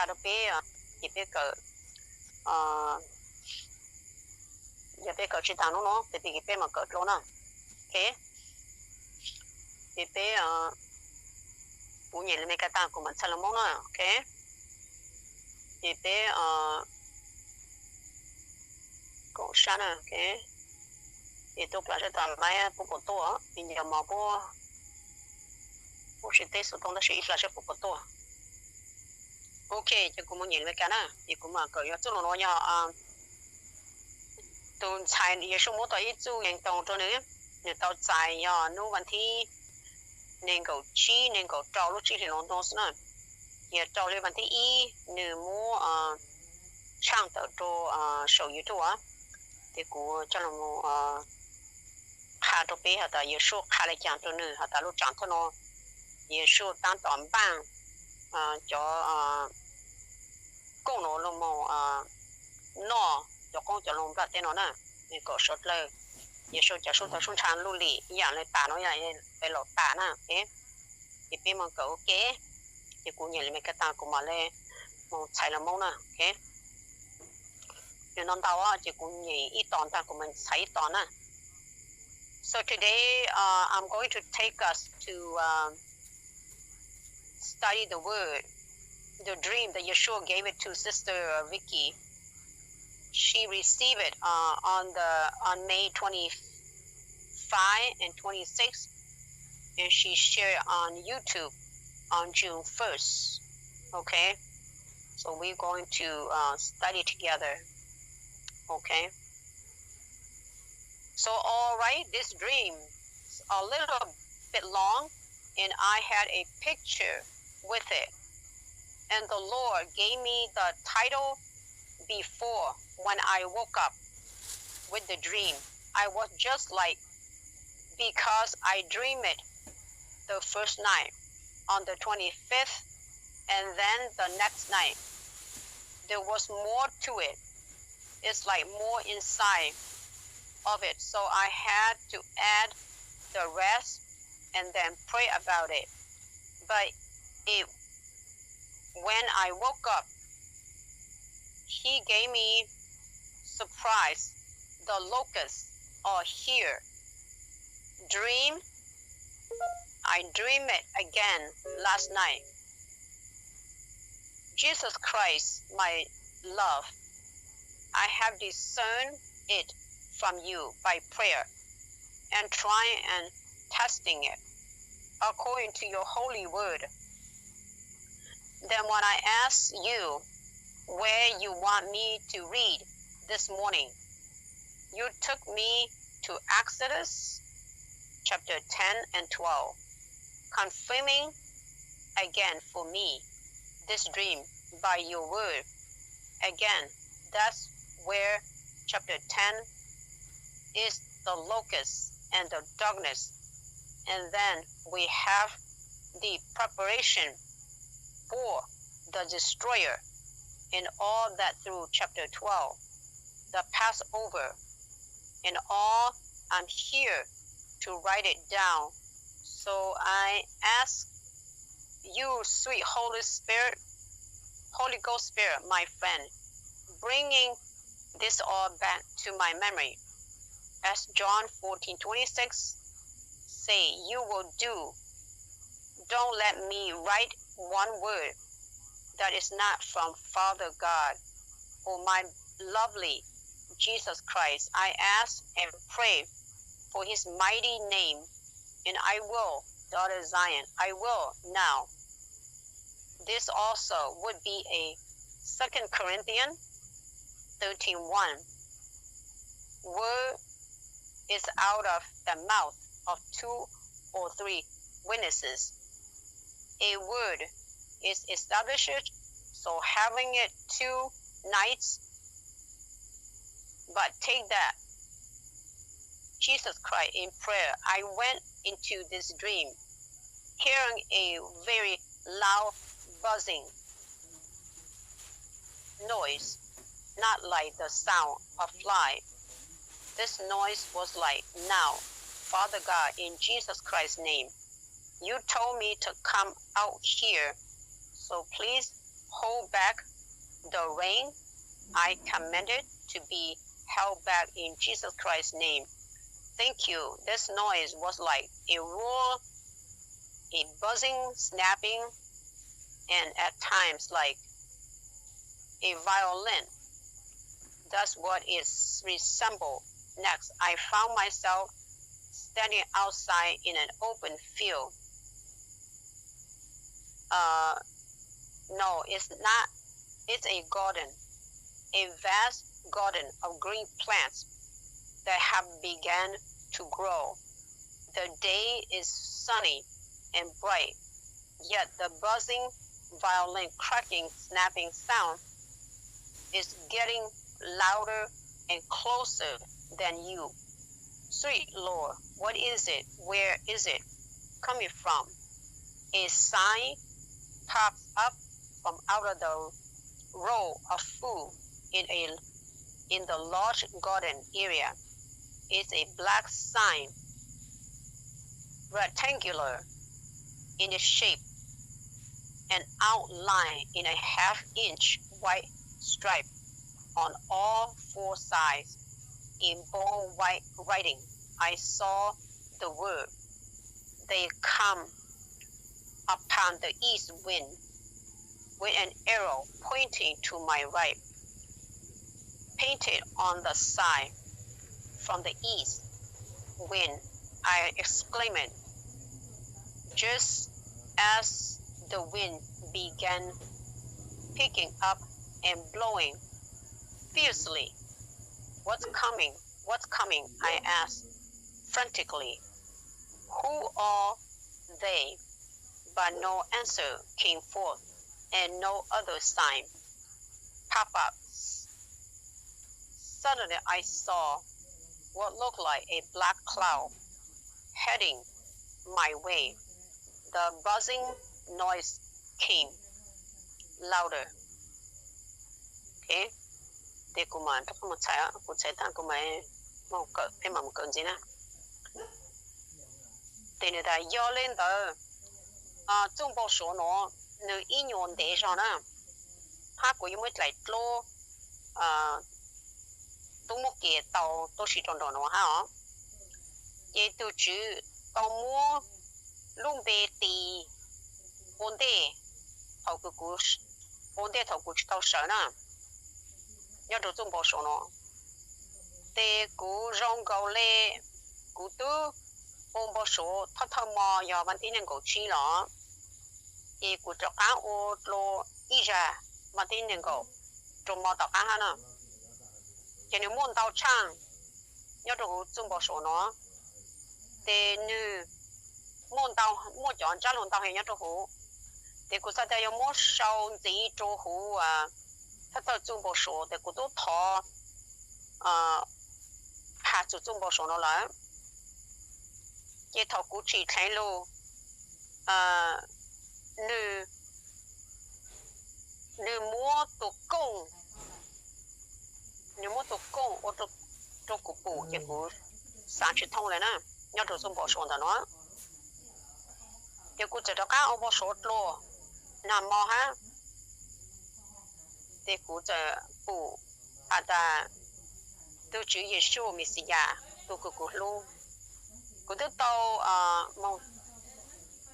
qha rau peb, ces peb kawm, yog peb kawm tsis tag hnub no ces peb mam kawm dlua na. Ok, ces peb, kuv nyem lus Meskas tas kuv mam txhais lus Hmoob na. Ok, ces peb koom sab na. Ok, ces tuaj plam sab tas maib puab puas tuaj, ces nco mov puab, puab tsis teb xov tooj tab sis ib plam sab puab puas tuaj. Ok, ces kuv mus nyem lus Meskas na, ces kuv mam kawm yog txuj lus no yog tus ntxhais Yeshua muab tau ib txuj yees toos rau nws, nws tau txais yog hnub vas thib nees nkaum tsib nees nkaum rau lub tsib hlis los no xwb na. Ces rau hli vas thib ib nws muab tshaaj tawm rau saum YouTube, ces kuv coj los qha rau peb has tas Yeshua qha le caag rau nws has tas lub tsaam thawj no Yeshua taab tom npaaj cov kooj no lug moog noj cov qoob cov loo nplaj teb no na, kom suav dlawg Yeshua cov sub tog sub ntsha luj lim ib yaam le tas no, ib yaam le laus tas na. Ces peb moog kawm ua ke, ces kuv nyem lus Meskas tas kuv mam le moog txhais lus Hmoob na. Ok, nws no ntau ces kuv nyem ib tos ntag kuv mam txhais ib tos na. So today, uh, I'm going to take us to, um, study the word, the dream that Yeshua gave it to Sister Vicky. She received it uh, on the on May twenty-five and twenty-six, and she shared on YouTube on June first. Okay, so we're going to uh, study together. Okay. So, all right, this dream is a little bit long, and I had a picture with it. And the Lord gave me the title before when I woke up with the dream. I was just like, because I dreamed it the first night on the twenty-fifth, and then the next night. There was more to it. It's like more inside of it. So I had to add the rest and then pray about it. But it, when I woke up, he gave me surprise. The locusts are here. Dream. I dreamed it again last night. Jesus Christ, my love, I have discerned it from you by prayer and trying and testing it according to your holy word. Then when I asked you where you want me to read this morning, you took me to Exodus chapter ten and twelve, confirming again for me this dream by your word. Again, that's where chapter ten is the locust and the darkness. And then we have the preparation for the destroyer and all that through chapter twelve, the Passover, and all. I'm here to write it down. So I ask you, sweet Holy Spirit, Holy Ghost Spirit, my friend, bringing this all back to my memory. As John fourteen twenty-six say, you will do. Don't let me write one word that is not from Father God. Oh, my lovely Jesus Christ, I ask and pray for his mighty name, and I will, daughter Zion, I will now. This also would be a Second Corinthians thirteen one. Word is out of the mouth of two or three witnesses. A word is established, so having it two nights, but take that. Jesus Christ in prayer, I went into this dream, hearing a very loud buzzing noise, not like the sound of fly. This noise was like, now, Father God, in Jesus Christ's name, you told me to come out here, so please Hold back the rain. I command it to be held back in Jesus Christ's name. Thank you. This noise was like a roar, a buzzing, snapping, and at times like a violin. That's what it resembled. Next, I found myself standing outside in an open field. Uh, no, it's not. It's a garden, a vast garden of green plants that have begun to grow. The day is sunny and bright, yet the buzzing, violin cracking, snapping sound is getting louder and closer than you. Sweet Lord, what is it? Where is it coming from? A sigh pops up from out of the row of food in a in the large garden area. It's a black sign, rectangular in its shape, an outline in a half inch white stripe on all four sides. In bold white writing, I saw the word, they come upon the east wind with an arrow pointing to my right. Painted on the side from the east wind, I exclaimed, just as the wind began picking up and blowing fiercely. What's coming? What's coming? I asked frantically. Who are they? But no answer came forth, and no other sign popped up. Suddenly I saw what looked like a black cloud heading my way. The buzzing noise came louder. Okay. Ces kuv mam rov qab mus txhais, kuv txhais tag kuv mam, peb mam mus kawm ntxiv na. Ces nws tas yog li ntawd, txuj npau suav no nws ib nyuag ntev zog na, hab kuv yuav muab dlaim dlub tub muab kiag tau tuab si rau nraum no hab os. Ces tus tswv tau muab lub npe tis ua ntej thaum kuv, ua ntej thaum kuv tsis tau sawv na, nyob rau txuj npau suav no. Ces kuv zoo nkaus li kuv twb ua npau suav thawj thawj mo yog vas thib nees nkaum tsib los, ces kuv rov qab ua dlua ib zag vas thib nees nkaum rau mo tom qab hab na. Ces nws muaj ntau tshaj nyob rau huv txuj npau suav no, ces nws muaj ntau, muaj cov ntsab lug ntau heev nyob rau huv. Ces kuv txhais tas yog muab sau ntxiv rau huv thawj thawj txuj npau suav, ces kuv tub thov has txug txuj npau suav no lawm. Ces thaum kuv tsim dheev lug, nws, nws muab tus kooj, nws muab tus kooj ua rau kuv pum ces kuv xav tsis thoob li na, nyob rau txuj npau suav ntawm no. Ces kuv txawm rov qab ua npau suav dlua nag hmo hab, ces kuv txawm pum has tas tus Tswv Yeshua Mexiyas tus kws kuv hlub, kuv twb tau moog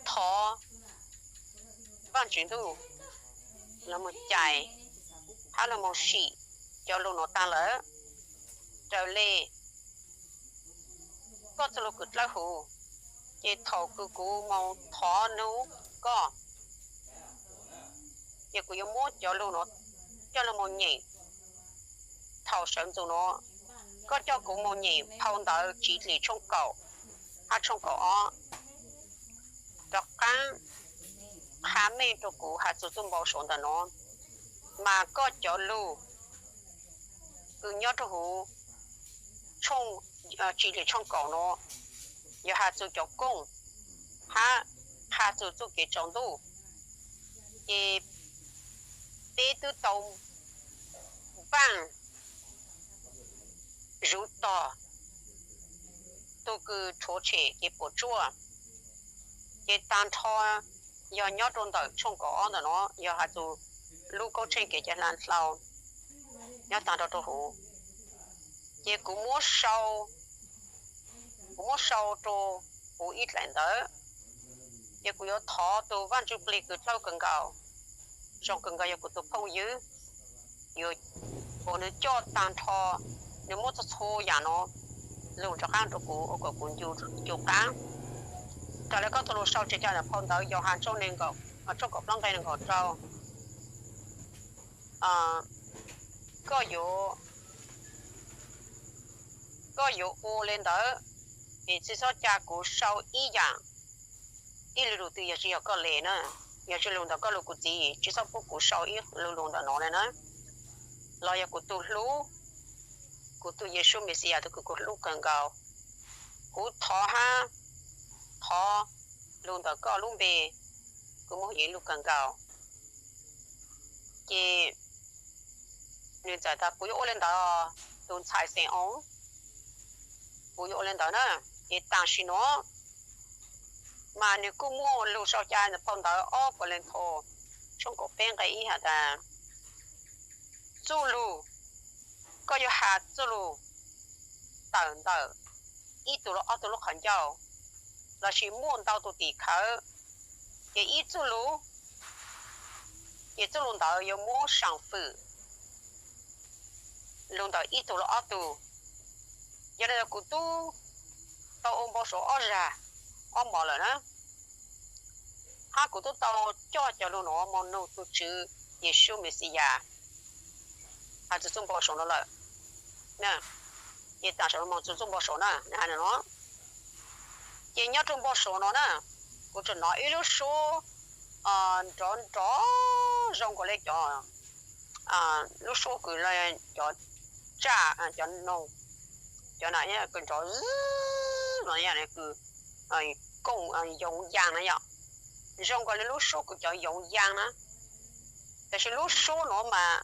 thov Vaajtswv Ntuj los moog cais hab los moog sim cov lug nuav taag lawm. Raws le koj txuj lug kws dlawb huv, ces thaum kws kuv moog thov nug koj, ces kuv yuav muab cov lug nuav coj lug moog nyeem thaum sawv ntxuv nuav. Koj coj kuv moog nyeem phau ntawv Txiv Dlim tshooj kaum hab tshooj kaum ob. Rov qaab qha meej rau kuv has txug txuj npau suav ntawm nuav, mas koj cov lug kws nyob rau huv Txiv Dlim tshooj kaum nuav yog has txug cov kooj hab has txug txuj kev tsaus ntuj. Ces peb twb tau npaaj zuv tog tug kws rhuav tshem kev puam tsuaj. Ces taag nrho yog nyob rau ntawm tshooj kaum ob ntawm nuav yog has txug lub koob tsheej kev cai hla hlau nyob tag nrho rau huv. Ces kuv muab sau, kuv muab sau rau huv ib daim ntawv. Ces kuv yuav thov tus Vaj Ntsuj Plig kws dlhau kawg nkaus, zoo kawg nkaus yog kuv tus phooj ywg, yuav, uas nws coj tag nrho, nws muab txhua txhua yam no lug rov qab rau kuv ua kom kuv ncu qab. Raws li koj tau lug sau tsis cai ntawm phau ntawv Yauhas tshooj nees nkaum, tshooj kaum plaub nqe nees nkaum rau, koj yuav, koj yuav ua li ntawd, es tsis txhob ca kuv sau ib yam, ib lu lug twg yog tsis yog koj li na, yog tsis lug ntawm koj lug kuv txiv, tsis txhob pub kuv sau ib lu lug ntawm no li na. Los yog kuv tus hlub, kuv tus Yexus Mexiyas tus kws kuv hlub kawg nkaus, kuv thov hab thov lug ntawm koj lub npe, kuv muab yog ib lub kawg nkaus. Ces nws txawm tas, kuv yuav ua li ntawd, tus ntxhais xeem oo, kuv yuav ua li ntawd na. Ces tam sim no mas nws kuj muaj lug sau cai ntawm phau ntawv ob Kauleethaus tshooj kaum peb nqe ib has tas, txuj lug, koj yuav has txuj lug tawm ntawm ib tug los ob tug lub qhov ncauj, lossis muaj ntau tus tim khawv, ces ib txuj lug, ces txuj lug ntawd yuav muab sam fwm lug ntawm ib tug los ob tug. Yog li ntawd kuv tub tau ua npau suav ob zag ob mov lawm na, hab kuv tub tau coj cov lug nuav moog nug tug Tswv Yexus Mexiyas has txug txuj npau suav nuav lawm. Ces tam sim no moog txug txuj npau suav na, nws has no, ces nyob rua npau suav no na, kuv tseem nov ib lub suab nrov nrov zoo nkaus li cov, lub suab kws cov tsaj, cov noog, cov na kws nrov no, kws kooj yoov yaa na yom, zoo nkaus li lub suab kws cov yoov yaa na. Tab sis lub suab nuav mas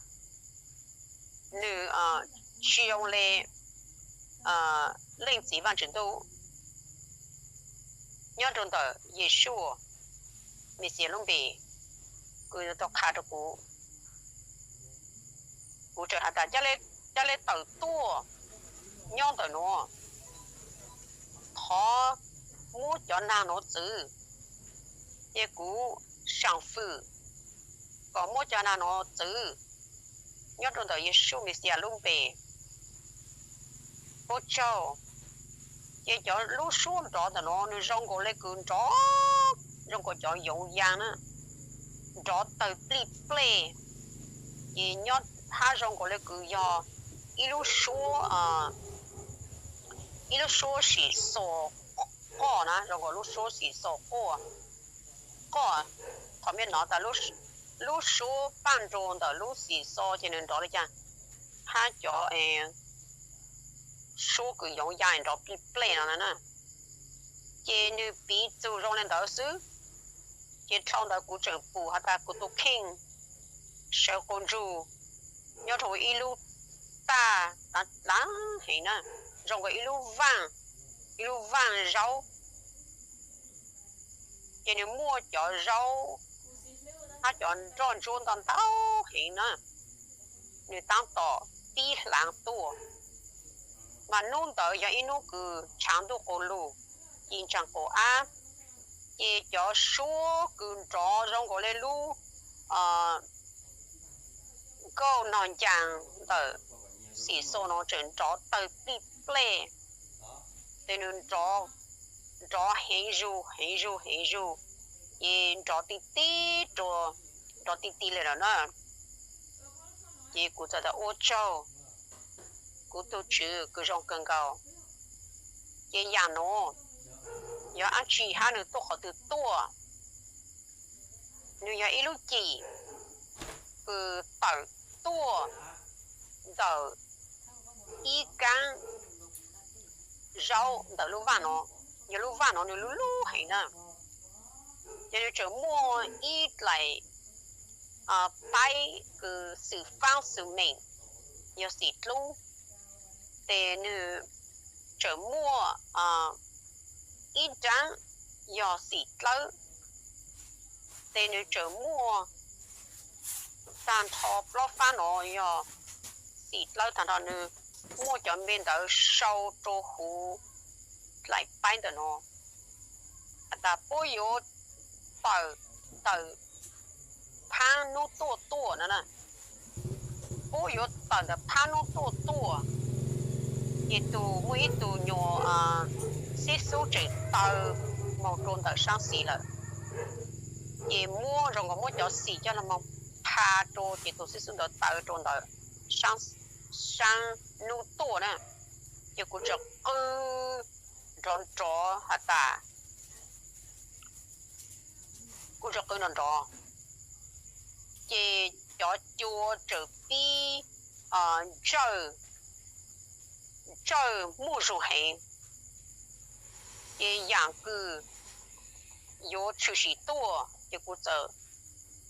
nws tsis zoo li Leej Txiv Vaajtswv Ntuj nyob rau ntawm Yeshua Mexiyas lub npe kws tau qha rau kuv. Kuv tseem has tas, ca le tawm tuaj nyob ntawm nuav, thov muab cov naag nuav txwv. Ces kuv sam fwm kom muab cov naag nuav txwv nyob rau ntawm Yeshua Mexiyas lub npe. Ua tsaug. Ces cov lub suab nrov ntawm nuav nws zoo nkaus le kws nrov, zoo nkaus cov yoov yaa na, nrov tawg plij plej. Ces nyob hab zoo nkaus le kws yog ib lub suab, ib lub suab sim xos quaj na, zoo nkaus lub suab sim xos quaj, quaj. Qhov mej nov tas lub suab paaj nrug ntawm lub sim xos ces nws nrov le caag, hab cov suab kws yoov yaa nrov plij plej no na. Ces nws piv txug zoo le ntawd xwb. Ces dlhau ntawd kuv tseem pum has tas kuv tus kheej sawv quas ntsug nyob rau ib lub taj dlaav heev na, zoo nkaus ib lub vaaj, ib lub vaaj zaub. Ces nws muaj cov zaub hab cov nroj ntsuab ntau ntau heev na, nws taab tom pib hlaav tuaj. Mas nub ntawd yog ib nub kws tshaav ntuj quas lug, ci ntsaag quas ab, ces cov suab kws nrov zoo nkaus le lub nkauj nog ncaas ntawm xim xos no tseem nrov tawg plij plej. Ces nws nrov heev zug heev zug heev zug, ces nrov ti ti rua, nrov ti ti le lawm na. Ces kuv txawm tas ua tsaug kuv tug Tswv kws zoo kawg nkaus. Ces yaam nuav yog dlaab tsi hab nws tuaj qhov twg tuaj? Nws yog ib lub cim kws tawm tuaj ntawm ib kaab zaub ntawm lub vaaj no. Yog lub vaaj no nws lub lub heev na, ces nws tseem muaj ib dlaim paib kws xwm faab xwm meem yog xim dlub, ces nws tseem muaj ib nraab yog xim dlawb, ces nws tseem muaj tag nrho plaub fab no yog xim dlawb tag nrho, nws muaj cov npe ntawd sau rau huv dlaim paib ntawm no. Has tas puab yuav tawm ntawm phab nub tuaj tuaj no na. Puab yuav tawm ntawm phab nub tuaj tuaj, ces tus, muaj ib tug nyuag xib xub tseem taw moog rau ntawm saab xis lawm. Ces muab zoo nkaus muab cov xim coj los moog pha rau, ces tus xib xub ntawd taw rau ntawm saab nub tuaj na. Ces kuv txawm qw nrov nrov has tas, kuv txawm qw nrov nrov, ces cov cua txawm pib ntsawj, ntsawj muaj zug heev. Ces yaam kws yuav tshwm sim tuaj, ces kuv txawm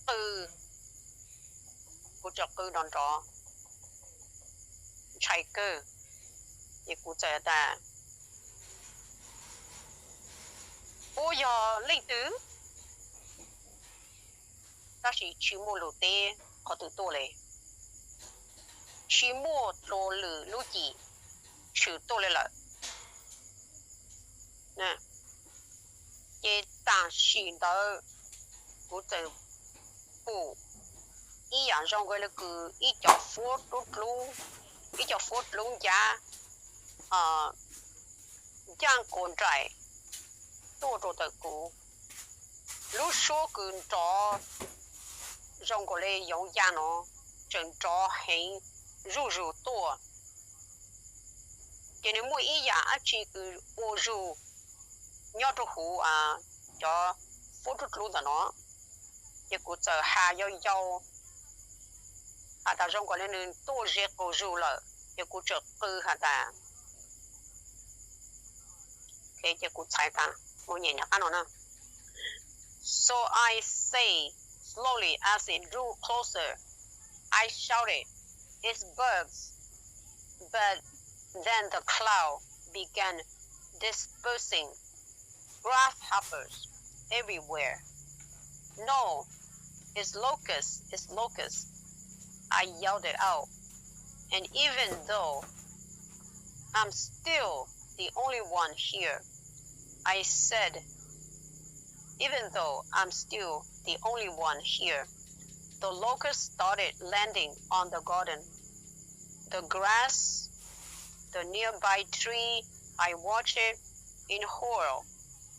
qw, kuv txawm qw nrov nrov ntshai kawg. Ces kuv txawm tas, puab yog leej twg? Tab sis tsis muaj lus teb qhov twg tuaj le, tsis muaj dlua lwm lub cim tshwm tuaj le lawm. Ces tam sim ntawd kuv txawm pum ib yaam zoo nkaus le kws ib co fuab dlub, ib co fuab dlub ncab ncaaj kuas nraim tuaj rau ntawm kuv. Lub suab kws nrov zoo nkaus le yoov ya no tseem nrov heev zuj zus tuaj. Ces nws muaj ib yaam dlaab tsi kws ua zug nyob rau huv cov fuab dlub ntawm no. Ces kuv txawm has yau yau has tas zoo nkaus le nws tuaj ze qaug zug lawm, ces kuv txawm qw has tas, ces kuv txhais tas mus nyem nram qab no na. So I say slowly as it drew closer, I shouted, "It's birds." But then the cloud began dispersing, grasshoppers everywhere. "No, it's locusts, it's locusts," I yelled it out. And even though I'm still the only one here, I said, even though I'm still the only one here, the locusts started landing on the garden, the grass, the nearby tree. I watched it in horror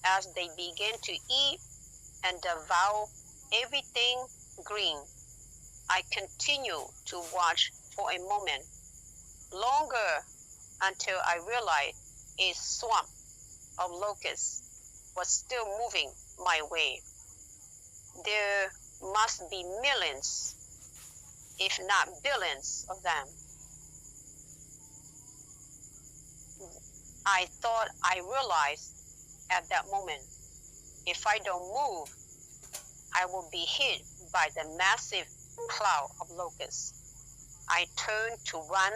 as they began to eat and devour everything green. I continued to watch for a moment longer until I realized a swarm of locusts was still moving my way. There must be millions, if not billions, of them. I thought I realized at that moment, if I don't move, I will be hit by the massive cloud of locusts. I turned to run,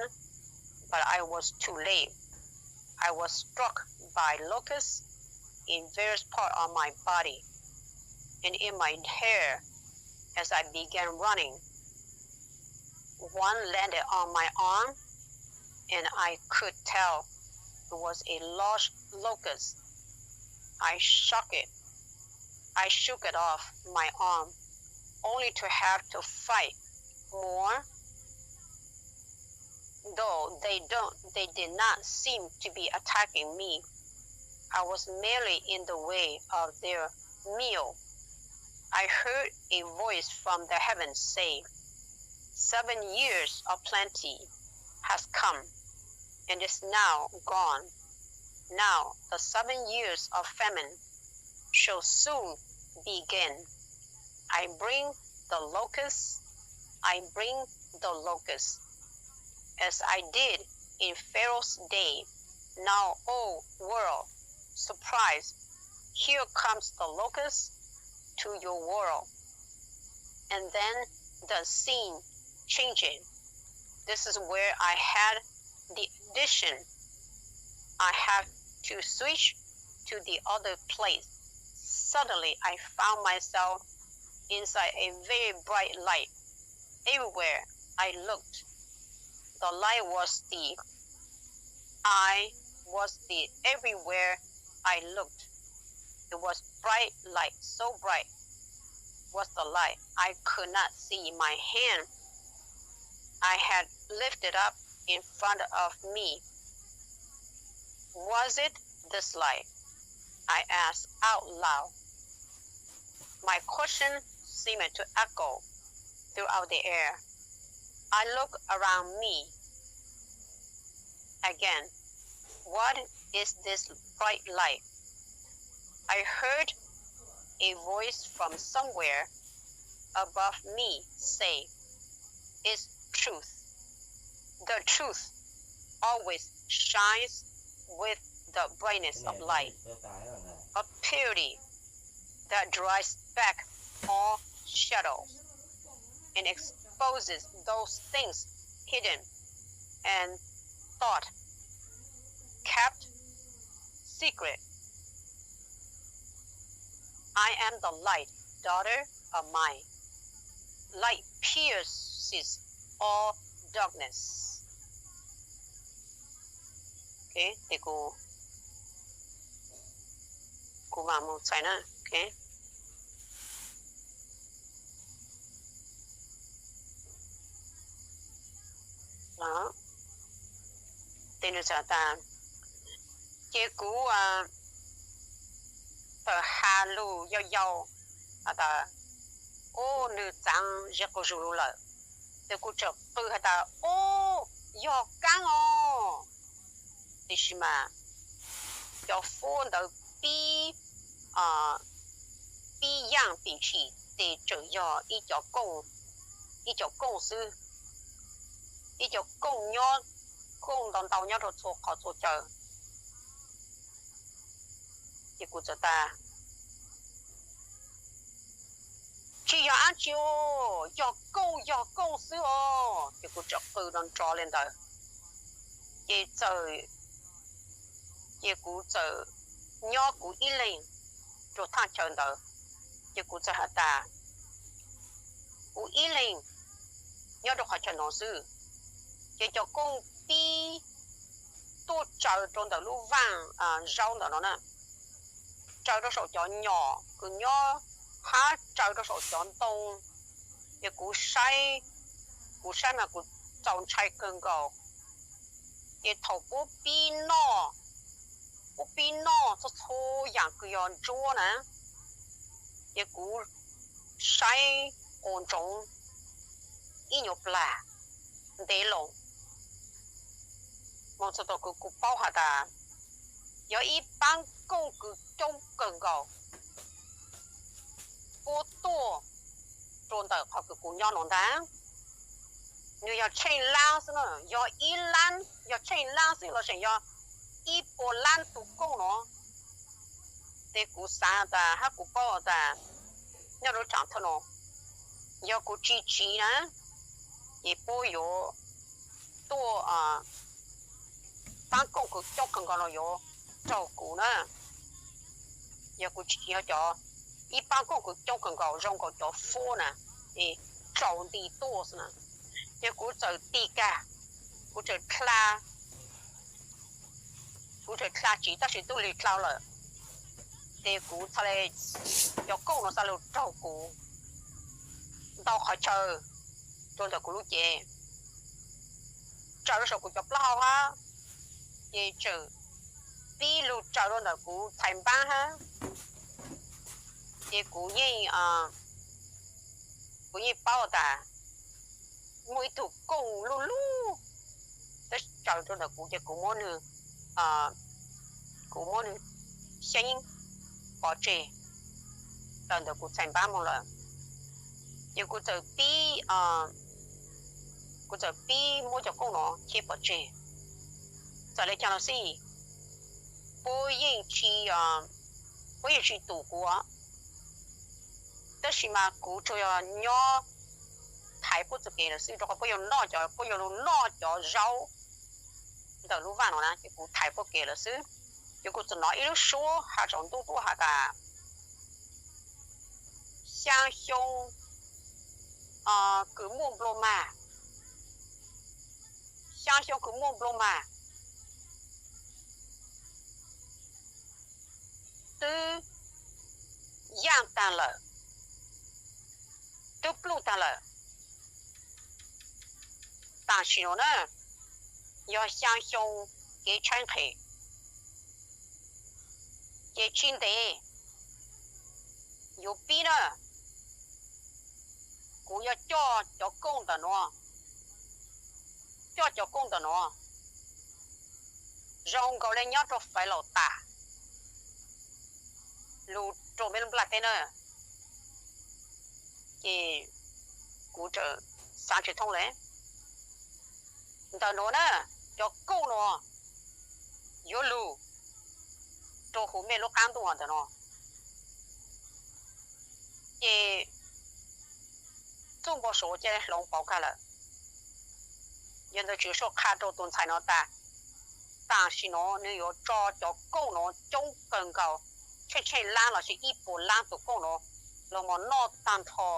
but I was too late. I was struck by locusts in various parts of my body and in my hair as I began running. One landed on my arm, and I could tell it was a large locust. I shook it. I shook it off my arm, only to have to fight more. Though they don't, they did not seem to be attacking me. I was merely in the way of their meal. I heard a voice from the heavens say, "Seven years of plenty has come and is now gone. Now the seven years of famine shall soon begin. I bring the locusts, I bring the locusts, as I did in Pharaoh's day. Now, O world, surprise, here comes the locust to your world." And then the scene changed. This is where I had the vision. I have to switch to the other place. Suddenly, I found myself inside a very bright light. Everywhere I looked, the light was the I was the everywhere I looked. It was bright light, so bright was the light. I could not see my hand I had lifted up in front of me. Was it this light? I asked out loud. My question seemed to echo throughout the air. I looked around me again. What is this bright light? I heard a voice from somewhere above me say, It's truth. The truth always shines with the brightness of light, a purity that drives back all shadows and exposes those things hidden and thought kept secret. I am the light, daughter of mine. Light pierces all darkness. Okay, ces kuv, kuv mam mus txhais na. Okay. Ces nws txawm tas, ces kuv txawm has lus yau yau has tas, Ub, nws txaav zeb quas zus lug lawm. Ces kuv txawm qw has tas, Ub, yog kaab os. Tiam sis mas cov fuab ntawd pib, pib yaaj pim tshim ces tseem yog ib co kooj, ib co kooj xwb, ib co kooj nyob, kooj ntau ntau nyob rau txhua qhov txhua chaw. Ces kuv txawm tas, Tsis yog dab tsi os, yog kooj, yog kooj xwb os. Ces kuv txawm qw nrov nrov li ntawd. Ces txawm, ces kuv txawm nyob kuv ib leeg rau thaj chaw ntawd. Ces kuv txawm has tas, Kuv ib leeg nyob rau qhov chaw no xwb. Ces cov kooj pib tuaj tsaws rau ntawm lub vaaj zaub ntawm no na, tsaws rau saum cov nyom kws nyob hab tsaws rau saum cov ntoo. Ces kuv saib, kuv saib mas kuv txaus ntshai kawg nkaus. Ces thaum puab pib noj, puab pib noj txhua txhua yaam kws yog ntsuab na, ces kuv saib quas ntsoov ib nyuas plag ntev loo. Moog txug thaum kws kuv paub has tas yog ib paab kooj kws coob kawg nkaus puab tuaj rua ntawm qhov kws kuv nyob no ntag. Nwg yog tsheej laab xwb na, yog ib laab, yog tsheej laab xwb los sis yog ib puas laab tug kooj no. Ces kuv xaav tas hab kuv paub tas nyob rua tsaav thawj no, yog kuv tsis tsiv na, ces puab yuav tuaj, paab kooj kws coob kawg nkaus no yuav raug kuv na. Yog kuv tsis tsiv cov, ib paab kooj kws coob kawg nkaus zoo nkaus cov fuab na, es tsaus nti tuaj xwb na. Ces kuv txawm tig kag, kuv txawm dlha, kuv txawm dlha tsiv tab sis tub lig dlhau lawm. Ces kuv txhad le, cov kooj no xaav lug raug kuv ntau qhov chaw rua ntawm kuv lub cev, tsaws rua saum kuv cov plaub hau hab, ces tseem pib lug tsaws rua ntawm kuv txhais npaab hab. Ces kuv yeej, kuv yeej paub tas muaj ib tug kooj luj luj teb tsaws rua ntawm kuv ces kuv muab nwg, kuv muab nwg xyeeb pov tseg tawm ntawm kuv txhais npaab moog lawm. Ces kuv txawm pib, kuv txawm pib muab cov kooj no cheb pov tseg. Txawm le caag los xij, puab yeej tsis, puab yeej tsis tum kuv, tab sis mas kuv tsuas yog nyob thaiv puab txuj kev lawm xwb, rua qhov puab yuav noj cov, puab yuav lug noj cov zaub ntawm lub vaaj no na, ces kuv thaiv puab kev lawm xwb. Ces kuv txawm nov ib lub suab has tsaus ntuj tuaj has tas, xyaa xyoo kws muaj nplua mag, xyaa xyoo kws muaj nplua mag twb yaaj taag lawm, twb pluj taag lawm. Tam sim nuav na, yog xyaa xyoo kev tshaib nqhis, ces tsis ntev yuav pib na. Kuv yuav coj cov kooj ntawm nuav, coj cov kooj ntawm nuav zoo nkaus le nyob rau faiv laum tas lug rua mej lub nplaj teb na. Ces kuv txawm xaav tsis thoob le. Ntawm nuav na, cov kooj nuav yuav lug rua huv mej lub qaab ntuj ntawm nuav. Ces txuj npau suav ca le hloov pauv kag lawm. Yog ntawd Tswv Suaj qha rua tus ntxhais nuav tas, tam sim nuav nwg yuav tso cov kooj nuav coob kawg nkaus, tsheej tsheej laab lossis ib puas laab tus kooj nuav lug moog noj taag nrho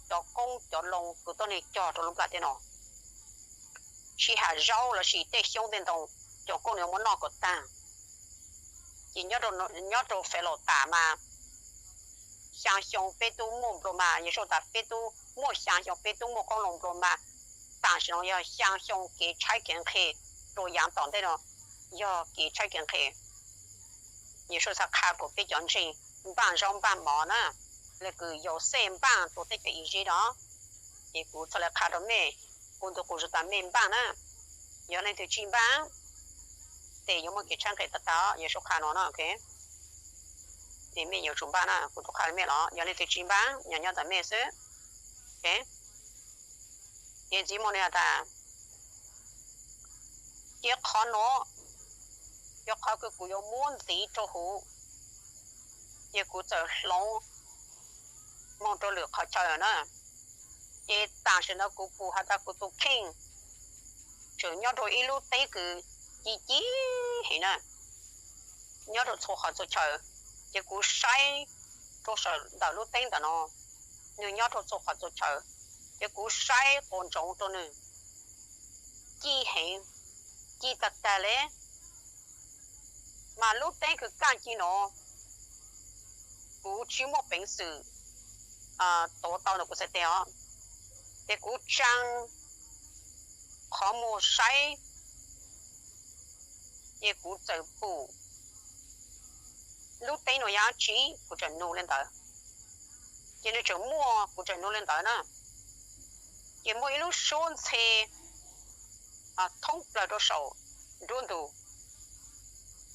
cov qoob cov loo kws tuab neeg cog rua lub nplaj teb no. Tsis has zaub lossis tej xyoob tej ntoo, cov kooj nuav yuav muab noj kom taag. Ces nyob rua faiv laum tas mas, xyaa xyoo peb tub muaj nplua mag, Yexus tas peb tub muaj xyaa xyoo peb tub muaj qoob loo nplua mag. Tam sim no yog xyaa xyoo kev tshaib kev nqhis rua yaav tom ntej no, yog kev tshaib kev nqhis. Yexus txhaj qha kuas peb cov ntseeg npaaj zaub npaaj mov na, le kws Yauxej npaaj rua teb chaws Iziv no. Ces kuv txhaj le qha rua mej, kuv ntu qus zug tas mej npaaj na. Yog leej twg tsis npaaj, tes yuav muaj kev tshaib nqhis tag tag, Yexus qha no na. Ces mej yuav tsum npaaj na, kuv tub qha mej los yog leej twg tsis npaaj, nyob nyob ntawm mej xwb. Ces ntxiv mus nws has tas, ces qhov nuav yog qhov kws kuv yuav muab ntxiv rua huv, ces kuv txawm hloov moog rua lwm qhov chaw na. Ces tam sim ntawd kuv pum has tas kuv tus kheej tseem nyob rua ib lub teeb kws ci ci heev na, nyob rua txhua qhov txhua chaw. Ces kuv saib rua saum ntawm lub teeb ntawm no, nws nyob rua txhua qhov txhua chaw. Ces kuv saib quas ntsoov rua nws ci heev, ci tag tag le. Mas lub teeb kws kaaj ci no, kuv tsis muaj peev xwm tuav tau ntawm kuv txhais tes os. Ces kuv tsaa qhov muag saib, ces kuv txawm pum lub teeb no yog dab tsi, kuv txawm nug le ntawd. Ces nws tseem muaj, kuv txawm nug le ntawd na. Ces muaj ib lub suab ntxhe thoob plawg rua saum nruab ntug.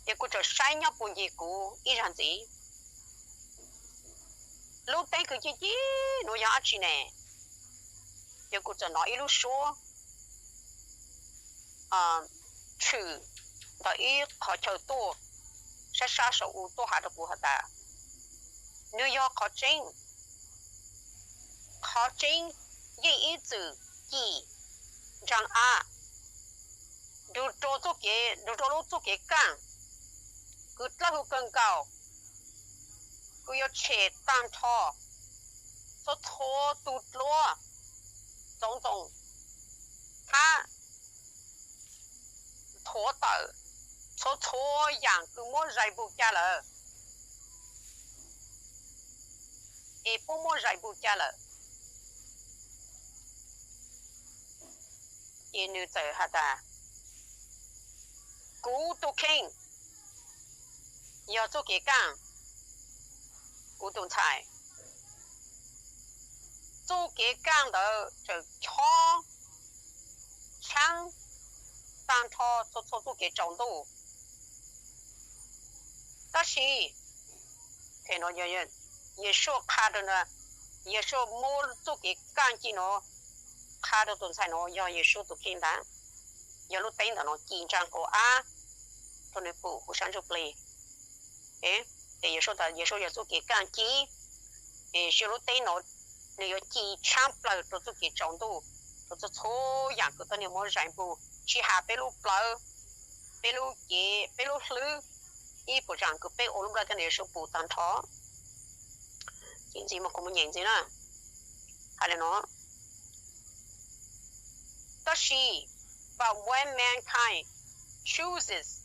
Ces kuv txawm saib nyob puag ncig kuv ib zag ntxiv. Lub teeb kws ci ci nuav yog dab tsi ne? Ces kuv txawm nov ib lub suab tshwm ntawm ib qhov chaw tuaj sab sab saum u tuaj has rua kuv has tas, nws yog qhov tseeb, qhov tseeb yeej ib txwm ci ntsaa av, nrug rua lub txuj kev kaaj kws dlawb huv kawg nkaus, kws yuav tshem taag nrho txhua txhua tug dluab, txoov ntxoo, hab thuav tawm txhua txhua yaam kws muab zais npug ca lawm, es puab muab zais npug ca lawm. Ces nws txawm has tas, kuv tug kheej yog txuj kev kaaj, kuv tug ntxhais. Txuj kev kaaj ntawd txawm chob tshaab taag nrho txhua txhua txuj kev tsaus ntuj. Tab sis Yexus qha rua, Yexus muab txuj kev kaaj ci nuav qha rua tug ntxhais nuav yog Yexus tug kheej ntag, yog lub teeb ntawm nuav ci ntsaa quas av rua nwg pum huv sab ntsuj plig. Ces Yexus tas Yexus yog txuj kev kaaj ci, es lub teeb nuav nwg yuav ci tshaab plawg rua txuj kev tsaus ntuj, rua txhua txhua yaam kws tuab neeg muab zais npug, tsis has peb lub plawv, peb lub cev, peb lub hlwb, ib puas zaam kws peb ua lub nplaj teb no Yexus pum taag nrho. Ces ntxiv mas kuv mus nyem ntxiv na, has le nuav, Tab sis, but when mankind chooses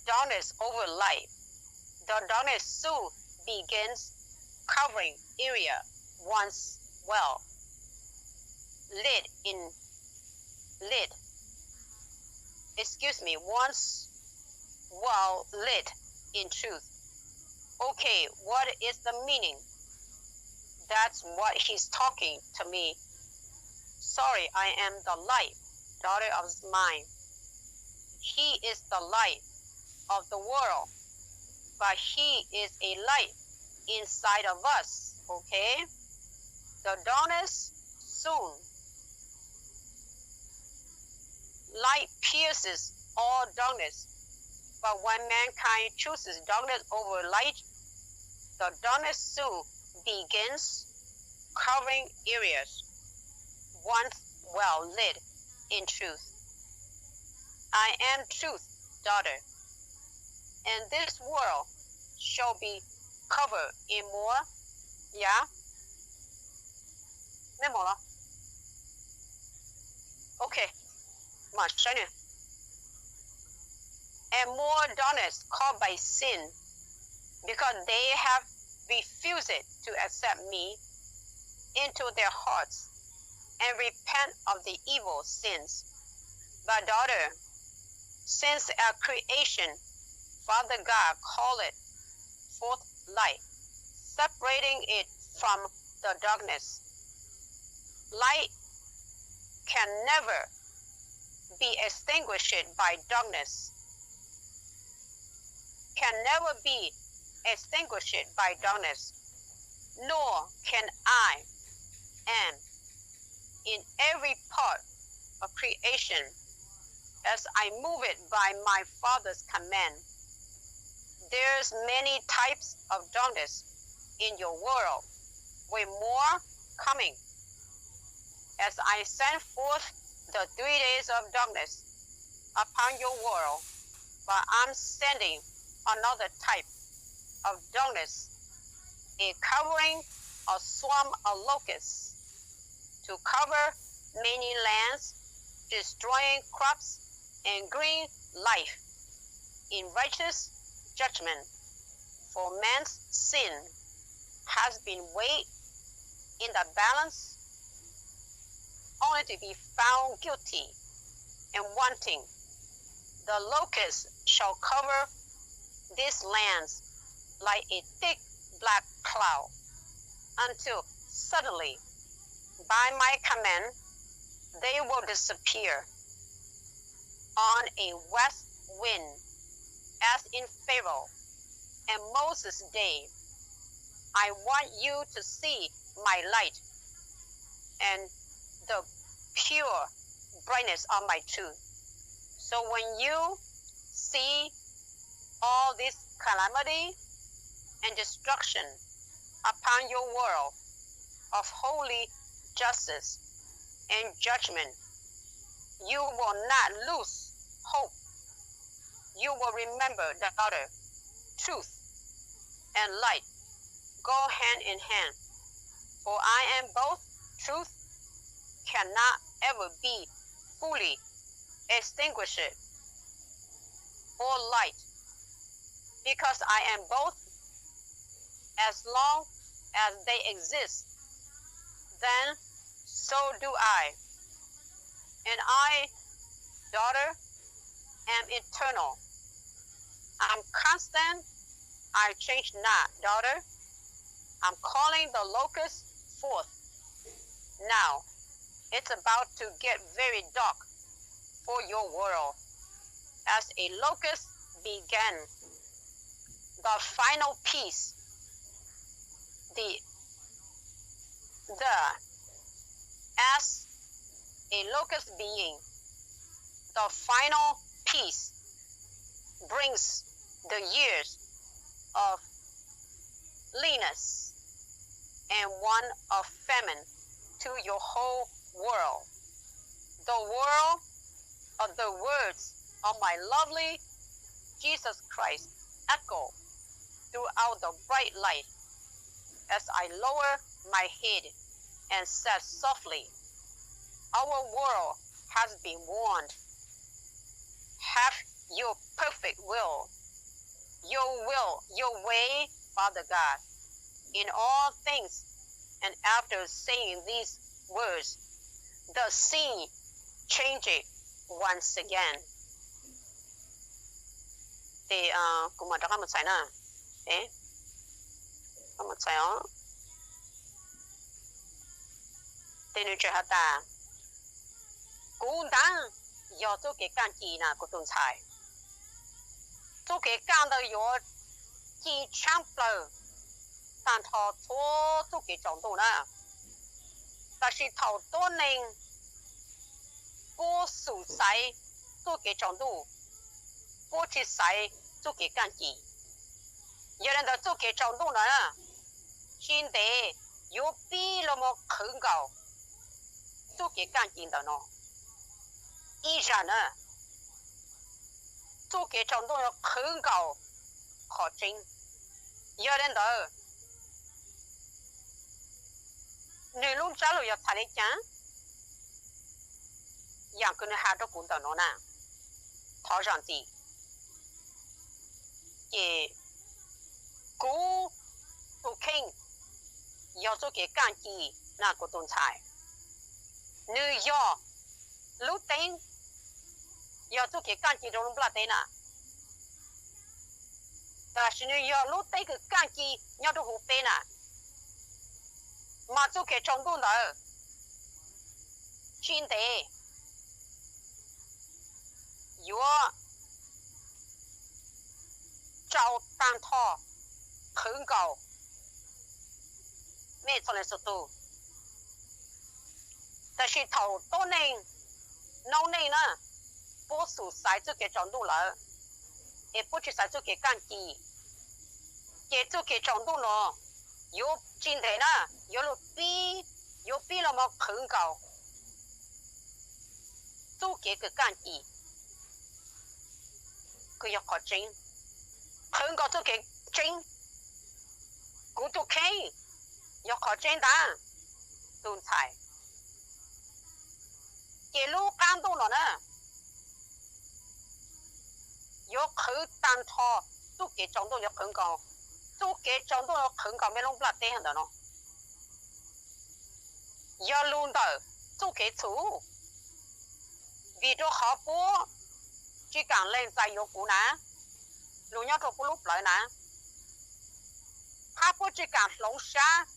darkness over light, the darkness soon begins covering area once well lit in lit. Excuse me, once well lit in truth. Okay, what is the meaning? That's what he's talking to me. Sorry, I am the light, daughter of mine. He is the light of the world, but he is a light inside of us, okay? The darkness soon. Light pierces all darkness, but when mankind chooses darkness over light, the darkness soon begins covering areas once well lit in truth. I am truth, daughter, and this world shall be covered in more. Yeah. Memo. Okay. Mom, shine it. And more darkness caused by sin, because they have refused to accept me into their hearts and repent of the evil sins. But daughter, since at creation, Father God called it forth light, separating it from the darkness. Light can never be extinguished by darkness, can never be extinguished by darkness, nor can I, am in every part of creation as I move it by my Father's command. There's many types of darkness in your world, with more coming. As I send forth the three days of darkness upon your world, but I'm sending another type of darkness, a covering, a swarm of locusts to cover many lands, destroying crops and green life in righteous judgment. For man's sin has been weighed in the balance, only to be found guilty and wanting. The locusts shall cover these lands like a thick black cloud, until suddenly, by my command, they will disappear on a west wind, as in Pharaoh and Moses' day. I want you to see my light and the pure brightness of my truth. So when you see all this calamity and destruction upon your world of holy justice and judgment, you will not lose hope. You will remember, daughter, truth and light go hand in hand. For I am both. Truth cannot ever be fully extinguished or light, because I am both. As long as they exist, then so do I. And I, daughter, am eternal. I'm constant, I change not, daughter. I'm calling the locust forth now. It's about to get very dark for your world. As a locust began the final piece, the, the, as a locust being, the final piece brings the years of leanness and one of famine to your whole world. The world of the words of my lovely Jesus Christ echo throughout the bright light as I lower my head and said softly, our world has been warned. Have your perfect will, your will, your way, Father God, in all things. And after saying these words, the scene changed once again. Ces kuv mam rov qab mus txhais na. Ces nws tseem has tas, kuv ntag yog txuj kev kaj ci na kuv tus ntxhais. Txuj kev kaj ntawd yuav ci tshab plaws tag nrho txhua txuj kev tsaus ntuj na. Tab sis thaum tuab neeg puab xum xaiv txuj kev tsaus ntuj, puab tsi xaiv txuj kev kaj ci. Yog li ntawd txuj kev tsaus ntuj ntawd tsi ntev yuav pib los mus qhwv nkaus txuj kev kaj ci ntawm no ib zag na. Txuj kev tsaus ntuj yuav qhwv nkaus qhov tseeb. Yog li ntawd nws lub ntsab lug yog txhais li cas? Yaam kws nws has rau kuv ntawm no na, thov zam ntxim. Ces kuv tus kheej yog txuj kev kaj ci na kuv tus ntxhais. Nws yog lub teeb, yog txuj kev kaj ci rau lub nplaj teb na. Tab sis nws yog lub teeb kws kaj ci nyob rau huv peb na. Mas txuj kev tsaus ntuj ntawd tsi ntev yuav tsaus tag nrho qhwv nkaus mej txhua leej txhua tug. Tab sis thaum tuab neeg noob neej na, puab xum xaiv txuj kev tsaus ntuj lawm, es puab tsi xaiv txuj kev kaj ci, ces txuj kev tsaus ntuj no yuav tsi ntev na, yuav lug pib, yuav pib los mus qhwv nkaus txuj kev kws kaj ci kws yog qhov tseeb, qhwv nkaus txuj kev tseeb. Kuv tus kheej yog qhov tseeb ntag tus ntxhais. Ces lub qab ntuj no na yuav qhwv tag nrho, txuj kev tsaus ntuj yuav qhwv nkaus, txuj kev tsaus ntuj yuav qhwv nkaus mej lub nplaj teb ntawm no. Yog lug ntawm txuj kev txhum, vim rau qhov puab tsi kaam lees txais yuav kuv na, lug nyob rau puab lub plawv na, hab puab tsi kaam hloov sab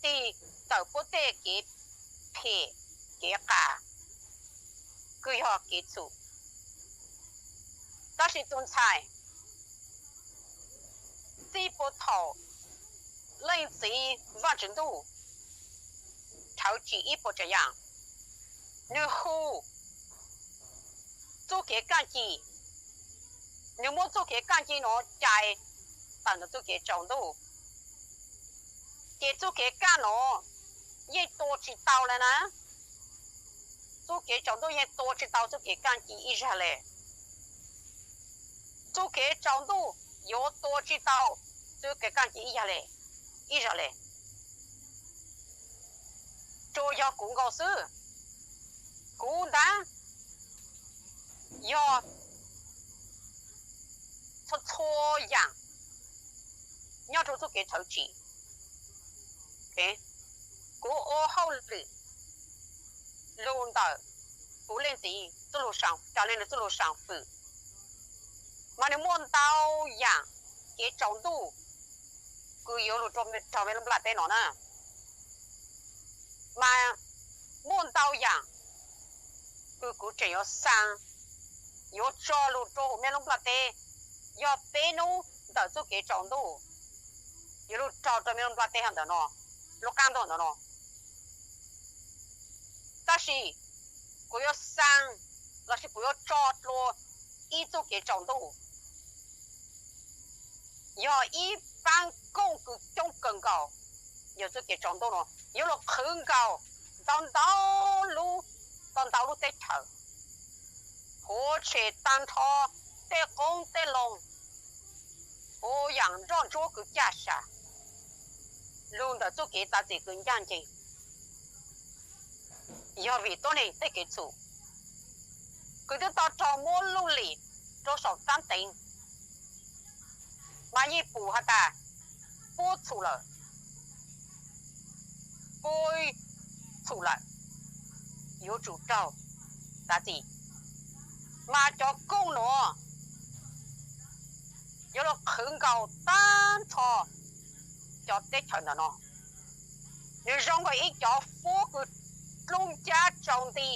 tig ntawm puab tej kev phem kev qas kws yog kev txhum. Tab sis tus ntxhais, txij puag thaum Leej Txiv Vaajtswv Ntuj rhawv tsim ib puas tsav yaam, nwg hu txuj kev kaaj ci, nwg muab txuj kev kaaj ci nuav cais tawm ntawm txuj kev tsaus ntuj, ces txuj kev kaaj nuav yeej tua tsi tau le na. Txuj kev tsaus ntuj yeej tua tsi tau txuj kev kaaj ci ib zag le. Txuj kev tsaus ntuj yuav tua tsi tau txuj kev kaaj ci ib zag le, ib zag le. Tsuas yog kuv nkaus xwb, kuv ntaab yog txhua txhua yaam nyob rua txuj kev rhawv tsim. Kuv ua hauj lwm lug ntawm kuv leej txiv txuj lug, raws le nwg txuj lug saam fwm, mas nwg muaj ntau yaam kev tsaus ntuj kws yuav lug rua mej lub nplaj teb no na. Mas muaj ntau yaam kws kuv tseem yuav xaa, yuav tso lug rua huv mej lub nplaj teb. Yog peb nub ntawm txuj kev tsaus ntuj yuav lug raug rua mej lub nplaj teb ntawm no, lub qaab ntuj ntawm no. Tab sis kuv yuav xaa lossis kuv yuav tso dlua ib txuj kev tsaus ntuj, yog ib paab kooj kws coob kawg nkaus, yog txuj kev tsaus ntuj no yuav lug qhwv nkaus ntau ntau lub, ntau ntau lub teb chaws, huv tshem taag nrho tej qoob tej loo, huv yaam nroj ntsuab kws caj sa, lug ntawm txuj kev txav txim kws ncaaj nceeg. Yog vim tuab neeg tej kev txhum, Kuv twb tau raug muab luj lim rau saum tsab teev, mas yeej pum has tas puab txhum lawm, puab txhum lawm, yuav tsum raug txav txim. Mas cov kooj nuav yuav luag qhwv nkaus tag nrho cov teb chaws ntawm no. Nws zoo nkaus ib cov fuab kws dlub ncab tsau nti.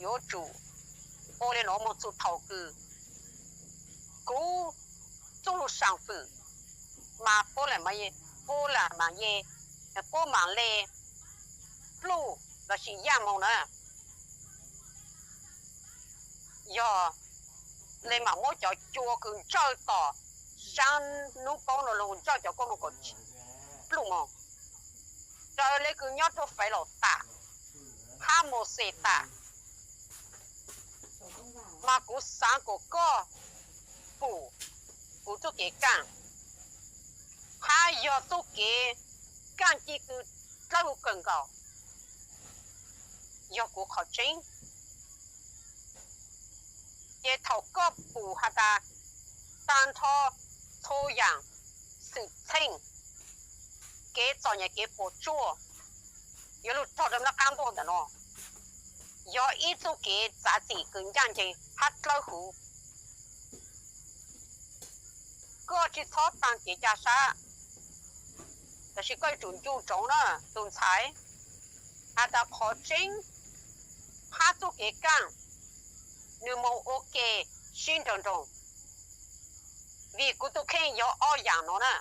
Yuav tsum ua li nuav moog txug thaum kws kuv txuj lug saam fwm mas puab lam, puab lam mas ye, puab mam le pluj lossis yaj moog na. Yog le mam muab cov cua kws ntsawj tom saab nub poob no lug ntsawj cov kooj nuav kom pluj moog, raws le kws nyob rua Faiv Laus tas, hab Mauxes tas, mas kuv xaav kuas koj pum kuv txuj kev kaaj, hab yog txuj kev kaaj ci kws dlawb huv kawg nkaus, yog kuv qhov tseeb. Ces thaum koj pum has tas taag nrho txhua yaam xwm txheej, kev txom nyem kev puas tsuaj yuav lug raug rua nub qaab ntuj ntawm no, yog ib txuj kev txav txim kws ncaaj nceeg hab dlawb huv. Koj tsi txhob taag kev ca sab, tab sis koj yuav tsum ncu ntsoov na tus ntxhais, has tas qhov tseeb hab txuj kev kaaj nws moog ua ke sib nraug nroog, vim kuv tug kheej yog ob yaam no na.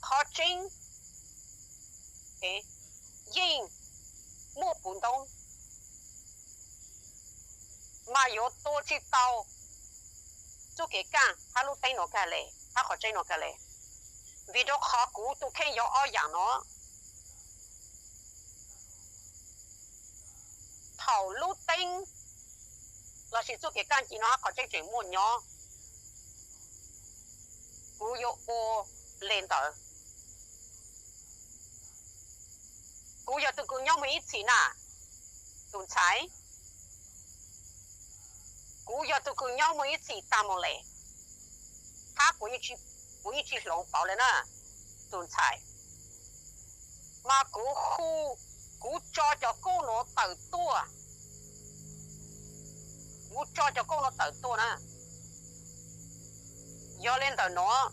Qhov tseeb yeej muaj puv ntoob, mas yuav tua tsi tau txuj kev kaaj hab lub teeb no kag le, hab qhov tseeb no kag le, vim rua qhov kuv tug kheej yog ob yaam no. Thaum lub teeb lossis txuj kev kaaj ci no hab qhov tseeb tseem muaj nyob, kuv yuav ua le ntawd. Kuv yog tug kws nyob moog ib txhis na, tus ntxhais. Kuv yog tug kws nyob moog ib txhis taag moog le, hab kuv yeej tsi hloov pauv le na, tus ntxhais. Mas kuv hu, kuv tso cov kooj nuav tawm tuaj, kuv tso cov kooj nuav tawm tuaj na. Yog le ntawm nuav,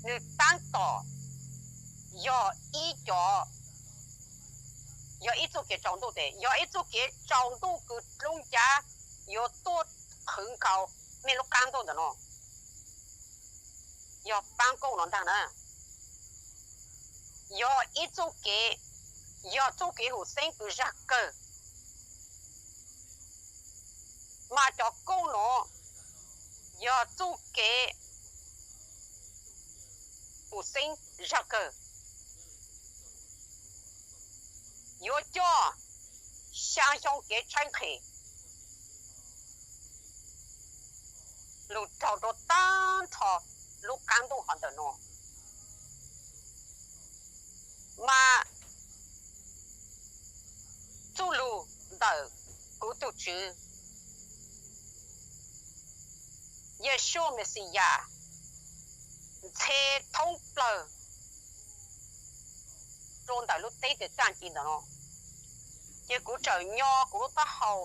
nws taab tom yog ib co, yog ib txuj kev tsaus ntuj tes, yog ib txuj kev tsaus ntuj kws dlub ncab yuav tuaj qhwv nkaus mej lub qaab ntuj ntawm no. Yog paab kooj nuav ntaag na, yog ib txuj kev, yog txuj kev hum xeeb kws zag kawg. Mas cov kooj nuav yog txuj kev hum xeeb zag kawg, yuav coj xyaa xyoo kev tshaib nqhis lug raug rua taag nrho lub qaab ntuj hov ntawm no. Mas txuj lug ntawm kuv tug Tswv Yeshua Mexiyas ntxhe thoob plawg rua ntawm lub teb kws kaaj ci ntawm no, ces kuv txawm nyo kuv lub taub hau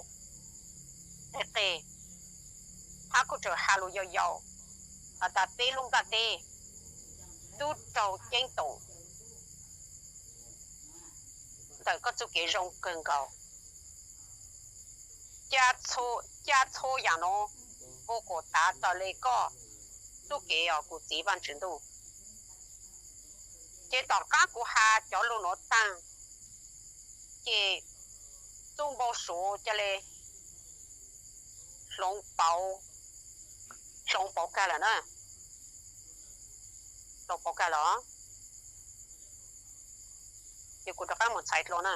qe qe, hab kuv txawm has lus yau yau has tas peb lub nplaj teb tub raug ceeb toom ntawm koj txuj kev zoo kawg nkaus. Ca txhua yaam nuav ua kuas tav raws le koj txuj kev os kuv Txiv Vaajtswv Ntuj. Ces tom qaab kuv has cov lug nuav taag, ces txuj npau suav ca le hloov pauv, hloov pauv kag lawm na. Hloov pauv kag lawm. Ces kuv rov qab mus txhais dlua na,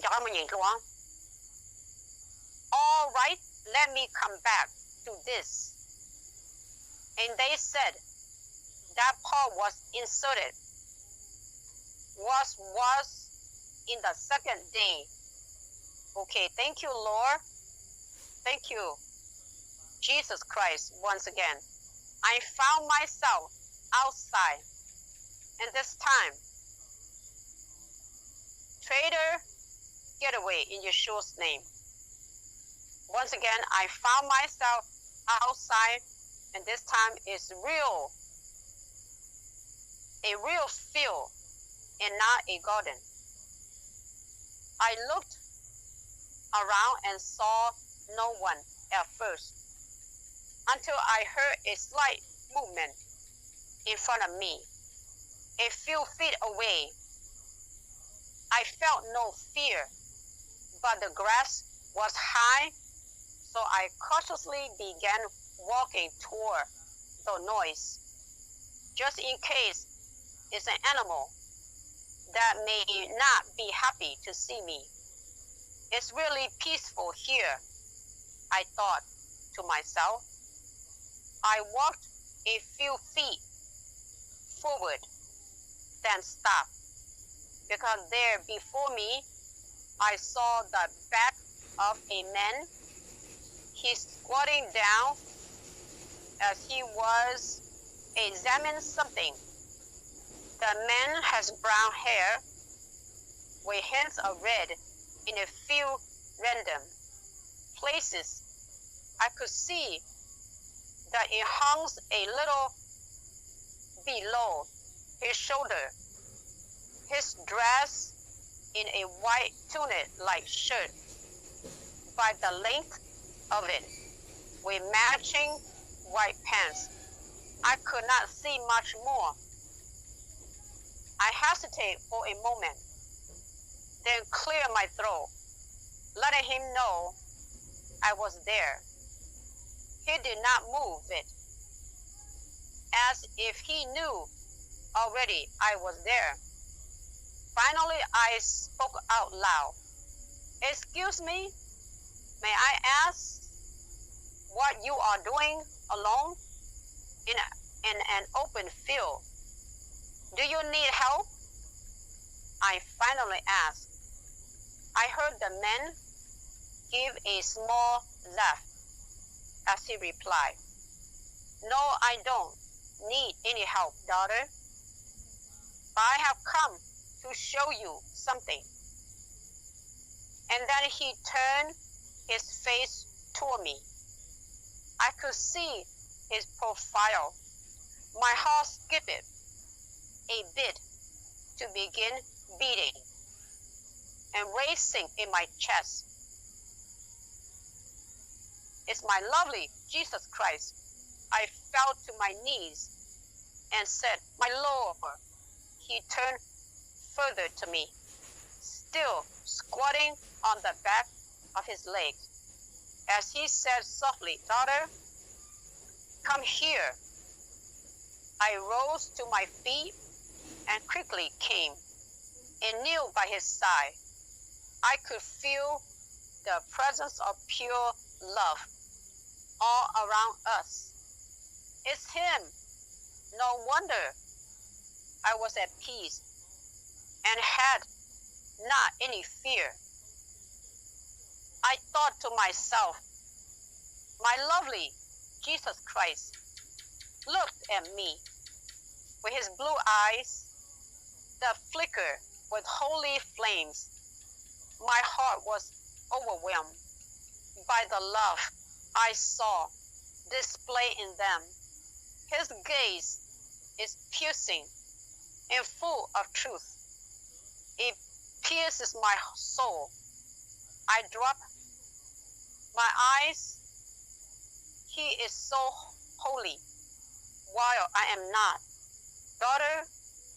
rov qab mus nyeem dlua. All right, let me come back to this. And they said, That part was inserted. Was was in the second day. Okay, thank you, Lord. Thank you, Jesus Christ, once again. I found myself outside, and this time, traitor, get away in Yeshua's name. Once again, I found myself outside, and this time it's real, a real field and not a garden. I looked around and saw no one at first, until I heard a slight movement in front of me, a few feet away. I felt no fear, but the grass was high, so I cautiously began walking toward the noise, just in case it's an animal that may not be happy to see me. It's really peaceful here, I thought to myself. I walked a few feet forward, then stopped, because there before me I saw the back of a man. He's squatting down as he was examining something. The man has brown hair with hints of red in a few random places. I could see that it hangs a little below his shoulder. He's dressed in a white tunic-like shirt by the length of it, with matching white pants. I could not see much more. I hesitated for a moment, then cleared my throat, letting him know I was there. He did not move it, as if he knew already I was there. Finally, I spoke out loud. Excuse me, may I ask what you are doing alone in, in an open field? Do you need help? I finally asked. I heard the man give a small laugh as he replied, No, I don't need any help, daughter. But I have come to show you something. And then he turned his face toward me. I could see his profile. My heart skipped a beat to begin beating and racing in my chest. It's my lovely Jesus Christ. I fell to my knees and said, My Lord. He turned further to me, still squatting on the back of his legs, as he said softly, Daughter, come here. I rose to my feet and quickly came and kneel by his side. I could feel the presence of pure love all around us. It's him. No wonder I was at peace and had not any fear. I thought to myself, My lovely Jesus Christ looked at me with his blue eyes that flickered with holy flames. My heart was overwhelmed by the love I saw displayed in them. His gaze is piercing and full of truth. It pierces my soul. I drop my eyes. He is so holy, while I am not. Daughter,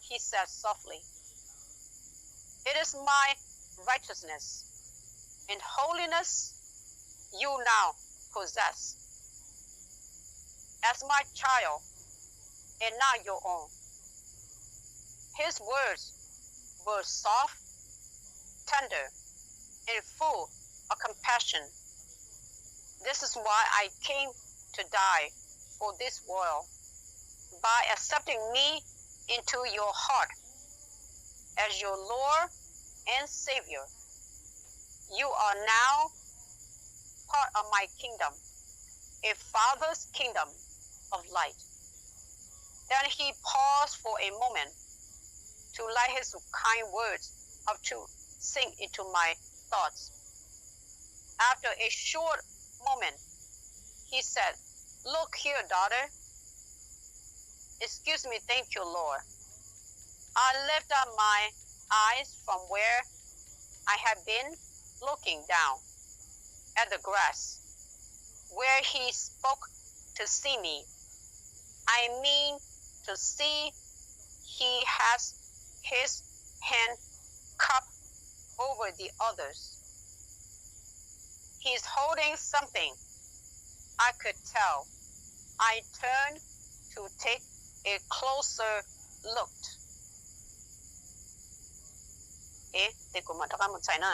he said softly, it is my righteousness and holiness you now possess as my child and not your own. His words were soft, tender, and full of compassion. This is why I came to die for this world. by accepting me into your heart as your Lord and Savior. You are now part of my kingdom, a Father's kingdom of light. Then he paused for a moment to let his kind words of truth sink into my thoughts. After a short moment, he said, Look here, daughter. Excuse me, thank you, Lord. I lift up my eyes from where I had been looking down at the grass, where he spoke to see me. I mean to see he has his hand cupped over the others. He's holding something, I could tell. I turned to take a closer look. Tes kuv mam rov qab mus txhais na.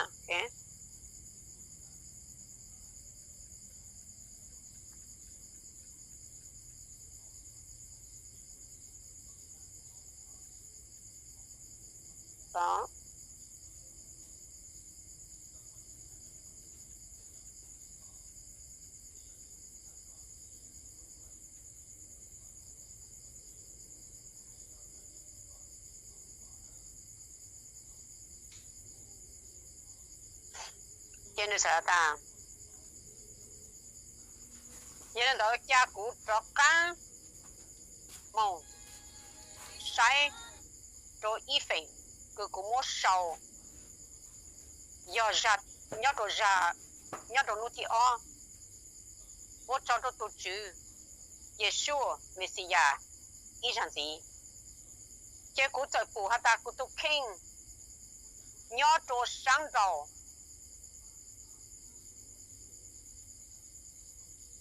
Ces nws xav tas, yog li ntawd cia kuv rov qab mus saib rau ib feem kws kuv muab sau, yog nyob rau, nyob rau hnub thib ob, muab tso rau tus Tswv Yeshua Mexiyas ib zag ntxiv. Ces kuv txawm pum has tas kuv tus kheej nyob rau sab nraud.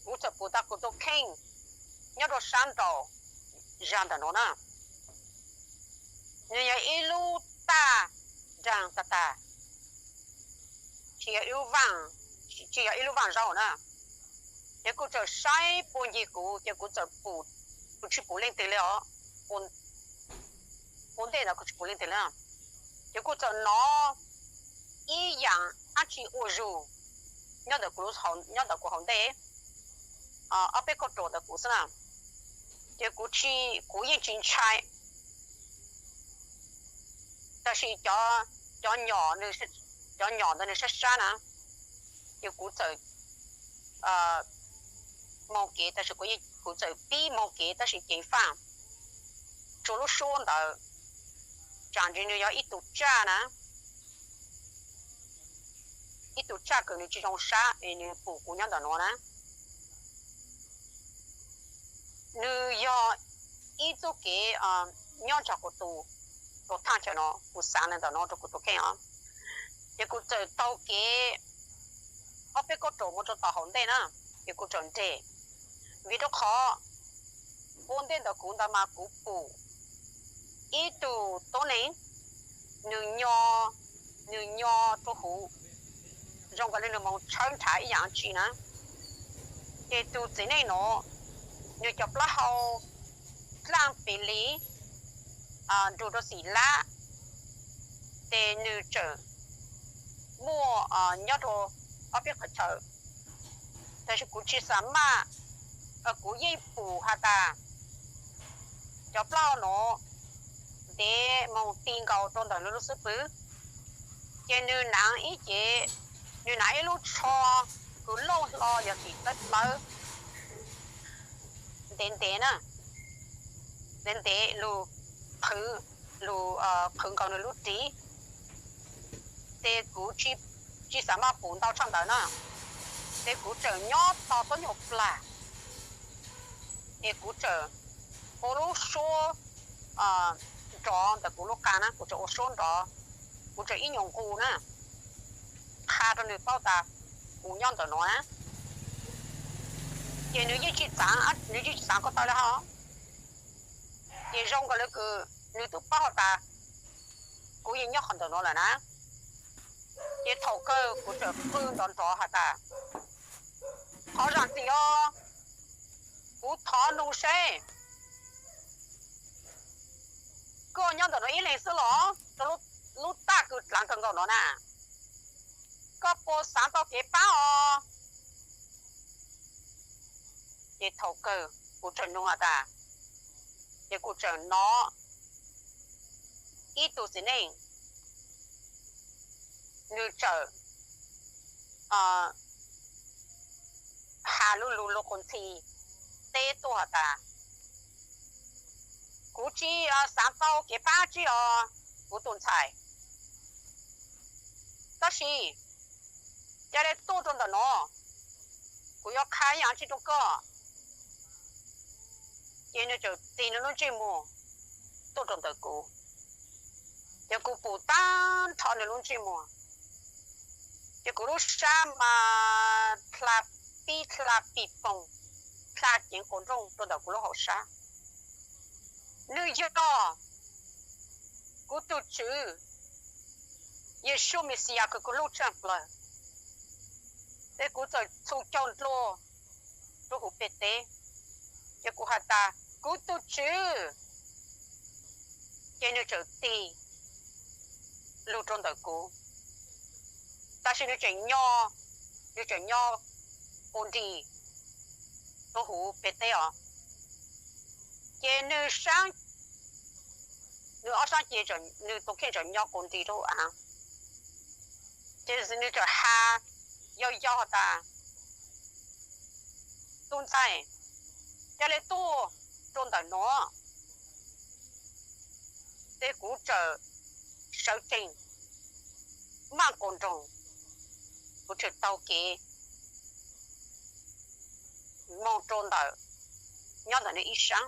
Kuv txawm pum tas kuv tus kheej nyob rau sab nraud zag ntawm no na. Nws yog ib lub taj nraag tag tag, tsis yog ib lub vaaj, tsis yog ib lub vaaj zaub na. Ces kuv txawm saib puag ncig kuv ces kuv txawm pum, kuv tsis pum leej twg li os. Ua ntej ntawd kuv tsis pum leej twg li. Ces kuv txawm hnov ib yaam dab tsi ua zug nyob ntawm kuv, nyob ntawm kuv hauv ntej, ob peb kauj ruam ntawm kuv xwb na. Ces kuv, kuv yeej tsis ntshai, tab sis cov, cov nyom ntawd nws sab sab na, ces kuv txawm moog kev, tab sis kuv txawm pib moog kev tab sis ceev faj rua lub suab ntawd, tsam ntsis nws yog ib tug tsaj na, ib tug tsaj kws nws tsis zoo sab es nws pum kuv nyob ntawm nuav na. Nws yog ib txuj kev nyob nrog kuv tus, tus thaaj chaw no, kuv xaav le ntawm no rua kuv tus kheej os. Ces kuv txawm taug kev ob peb kauj ruam mus rua tom hauv ntej na, ces kuv txawm nres, vim rau qhov ua ntej ntawm kuv ntawd mas kuv pum ib tug tuab neeg, nws nyo, nws nyo rua huv zoo nkaus li nws moog tshawb nrhav ib yaam tsi na. Ces tus txiv neej nuav, nws cov plaub hau dlaaj pes li nrug rua xim lab, ces nws txawm muaj nyob rua ob peb qhov chaw, tab sis kuv tsis xav maj, kuv yeej pum has tas cov plaub hau nuav ntev moog ti nkaus rua ntawm nws lub xub pwg. Ces nws naav ib ce, nws naav ib lub tsho kws loj hlo yog tim tawb plawv ntev ntev na, ntev ntev lug qhwv, lug qhwv nkaus nws lub ris, ces kuv tsis xav maj pum ntau tshaj ntawd na. Ces kuv txawm nyob tog tuab nyuag plag, es kuv txawm ua lub suab nrov ntawm kuv lub qa na, kuv txawm ua suab nrov, kuv txawm ib nyuag nqus na, qha rua nws paub tas kuv nyob ntawm nuav na. Ces nws yeej tsis xaav, nws yeej tsis xaav ko taw li hos. Ces zoo nkaus li kws nws twb paub has tas kuv yeej nyob qhov ntawm nuav lawm na. Ces thaum kawg kuv txawm qw nrov nrov has tas, Qhov zam txim os, kuv thov nug seb ntawm no ib leeg xwb los rau lub, lub taj kws dlaav kawg nkaus no na, koj puas xaav tau kev paab os? Ces thaum kawg kuv tseem nug has tas, ces kuv tseem nov ib tug txiv neej, nws txawm has lub lug lug quas ntxhi teb tuaj has tas, kuv tsi xaav tau kev paab tsi os kuv tus ntxhais, tab sis ca le tuaj rau ntawm no, kuv yuav qha ib yaam tsi rau koj. Ces nws txawm tig nws lub ntsej muag tuaj rau ntawm kuv, ces kuv pum taag nrho nws lub ntsej muag, ces kuv lub sab mas dlha pib dlha pig poog, dlha ceev quas nrooj rau ntawm kuv lub hauv sab. Nws yog kuv tus Tswv Yeshua Mexiyas kws kuv hlub tshaj plawg. Ces kuv txawm txhu caug dlua rua huv peg teb, ces kuv has tas, kuv tus Tswv. Ces nws txawm tig lug rau ntawm kuv, tab sis nws tseem nyob, nws tseem nyob quas nrig rua huv peg teb os. Ces nws saab, nws ob saab ces nws tus kheej tseem nyob quas nrig rua huv av. Ces nws txawm has yau yau has tas, tus ntxhais, ca le tuaj rau ntawm no. Ces kuv txawm sawv tsees maaj quas nroog, kuv txawm taug kev moog rua ntawm, nyob ntawm nws ib saab.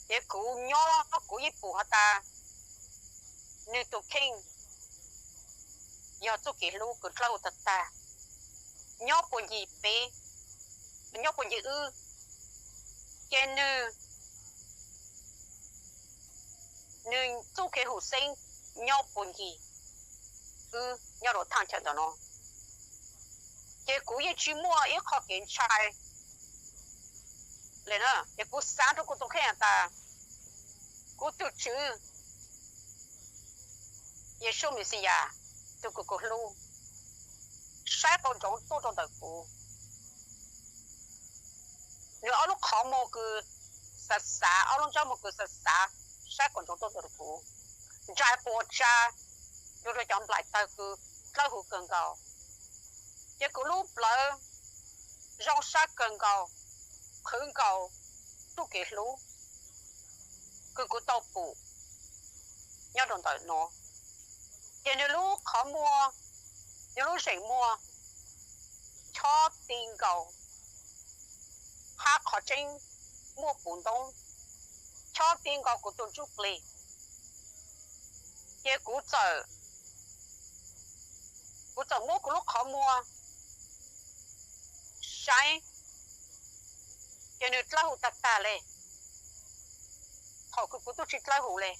Ces kuv nyob kuv yeej pum has tas, nws tus kheej yog txuj kev hlub kws dlawb huv tag tag, nyob puag ncig peb, nyob puag ncig wb. Ces nws, nws txuj kev huv xeeb nyob puag ncig wb nyob rua thaaj chaw ntawm no. Ces kuv yeej tsi muaj ib qho kev ntshai le na. Ces kuv xaav rua kuv tus kheej has tas, kuv tus Tswv Yeshua Mexiyas, tus kws kuv hlub, saib qau ntsoov tuaj rau ntawm kuv. Nws ob lub qhov muag kws xav xav, ob lub ntsab muag kws xav xav, saib qau ntsoov tuaj rau kuv, ntsais quas tsa rua rua cov nplaim tawg kws dlawb huv kawg nkaus. Ces kuv lub plawv zoo sab kawg nkaus, qhwv nkaus txuj kev hlub kws kuv tau pum nyob rau ntawm no. Ces nws lub qhov muag, nws lub zeem muag chob ti nkaus hab qhov tseeb muaj puv ntoob, chob ti nkaus kuv tus ntsuj plig. Ces kuv txawm, kuv txawm muab kuv lub qhov muag saib, ces nws dlawb huv tag tag le, thaum kws kuv tub tsi dlawb huv le.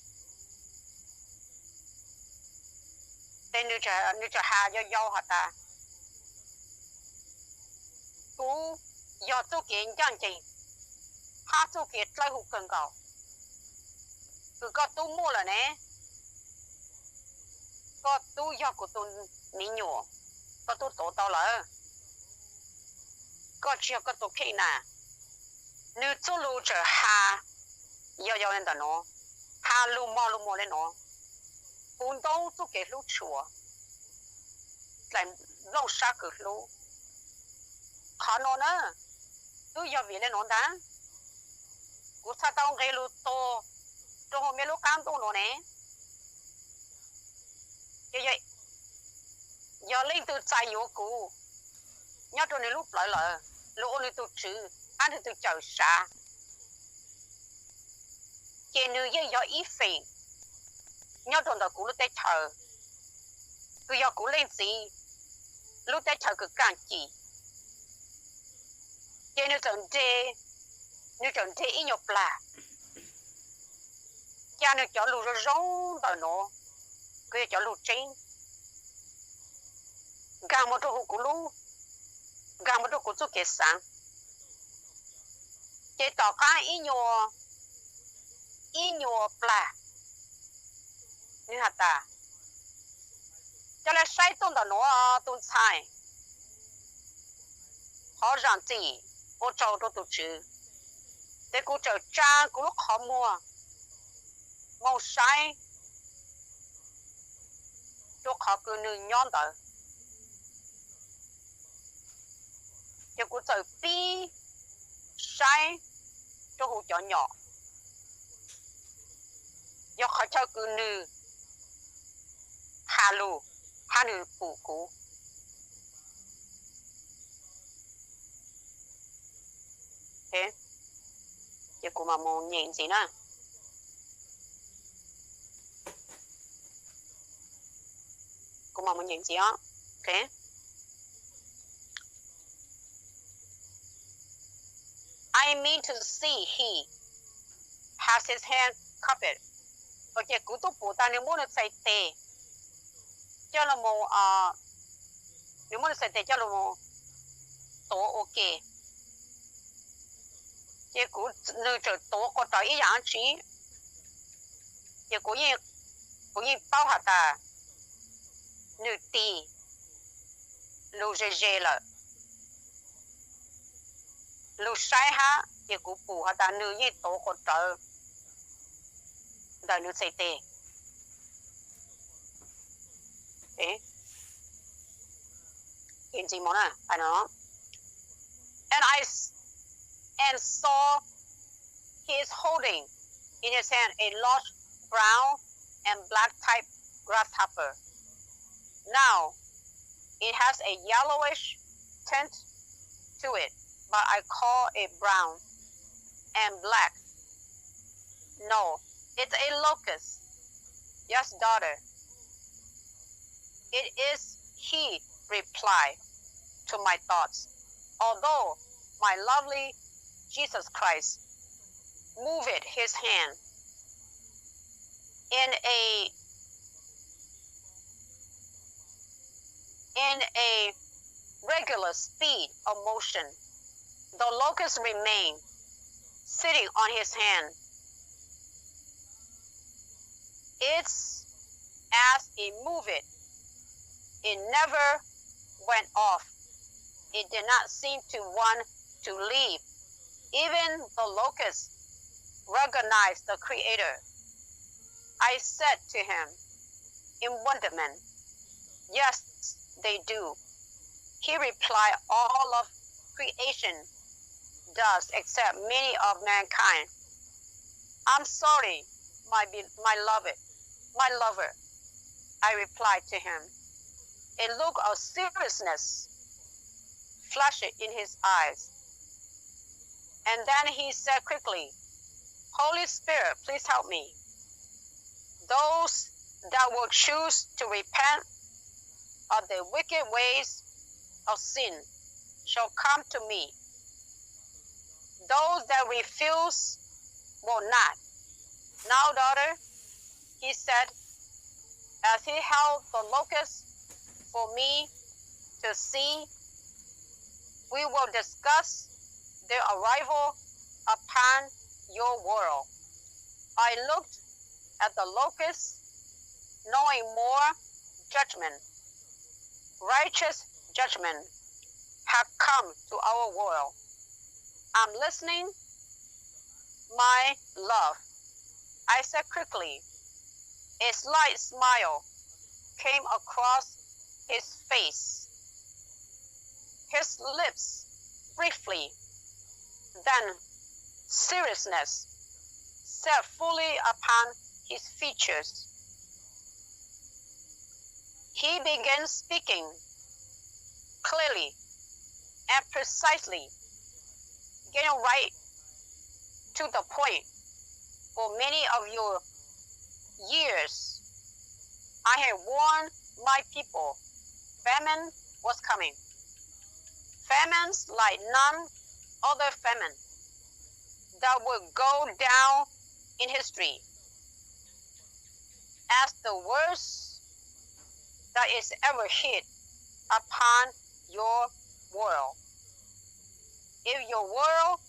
Ces nws txawm has yau yau has tas, kuv yog txuj kev ncaj ncees hab txuj kev dlawb huv kawg nkaus kws koj tub muaj lawm ne. Koj tub yog kuv tus me nyuam, koj tub tuav tau lawm, koj tsi yog koj tus kheej na. Nws txuj lug txawm has yau yau le ntawm no, has lug mog lug mog le no, puv ntoob txuj kev hlub tshua, dlaim nplooj sab kws hlub. Qhov no na, tub yog vim le nuav ntag, kuv txhaj tau nqeg lug tug rua huv mej lub qab ntuj nuav ne. Ces yog leej twg txais yuav kuv nyob rua nwg lub plawv lawm, lug ua nwg tug tswv hab nwg tug cawm sav, ces nwg yeej yog ib feem nyob rua ntawm kuv lub teb chaws, kws yog kuv leej txiv lub teb chaws kws kaaj cim. Ces nwg txawm nres, nwg txawm nres ib nyuas plag, ca nwg cov lug zoo zoo ntawm nuav, kws yog cov lug tseeb, nkaag moog rua huv kuv lub, nkaag moog rua kuv txuj kev xaav. Ces tom qaab ib nyuas, ib nyuas plag, has tas, coj lawv saib tuaj ntawm nuav tus ntxhais, qhov zam txim ua tsaug rau tus Tswv. Ces kuv txawm tsa kuv lub qhov muag mus saib rau qhov kws nws nyob ntawd, ces kuv txawm pib saib rau huv cov nyom, yog qhov chaw kws nws has lug hab nws pum kuv. Ces kuv mam mus nyem ntxiv na. Kuv mam mus nyem ntxiv os. I mean to see he has his hand cupped. Ces kuv tub pum tas nws muab nws txhais tes coj los, nws muab nws txhais tes coj los tuav ua ke. Ces kuv, nws txawm tuav quas rawv ib yaam dlaab tsi, ces kuv yeej paub has tas nws tig lug ze ze lawm, lug saib hab, ces kuv pum has tas nws yeej tuav quas rawv ntawm nws txhais tes. And I and saw he is holding in his hand a large brown and black type grasshopper. Now it has a yellowish tint to it, but I call it brown and black. No, it's a locust. Yes, daughter, it is he replied to my thoughts, although my lovely Jesus Christ moved his hand in a in a regular speed of motion. The locust remained sitting on his hand. It's as it moved. It never went off. It did not seem to want to leave. Even the locusts recognized the Creator. I said to him in wonderment, "Yes, they do." He replied, "All of creation does, except many of mankind." "I'm sorry, my, be- my lover, my lover," I replied to him. A look of seriousness flashed in his eyes. And then he said quickly, "Holy Spirit, please help me. Those that will choose to repent of the wicked ways of sin shall come to me. Those that refuse will not." "Now, daughter," he said, as he held the locust for me to see, "we will discuss their arrival upon your world." I looked at the locust, knowing more judgment, righteous judgment, had come to our world. "I'm listening, my love," I said quickly. A slight smile came across his face. His lips briefly, then seriousness set fully upon his features. He began speaking clearly and precisely, getting right to the point. "For many of your years, I have warned my people famine was coming. Famines like none other famine that will go down in history as the worst that is ever hit upon your world. If your world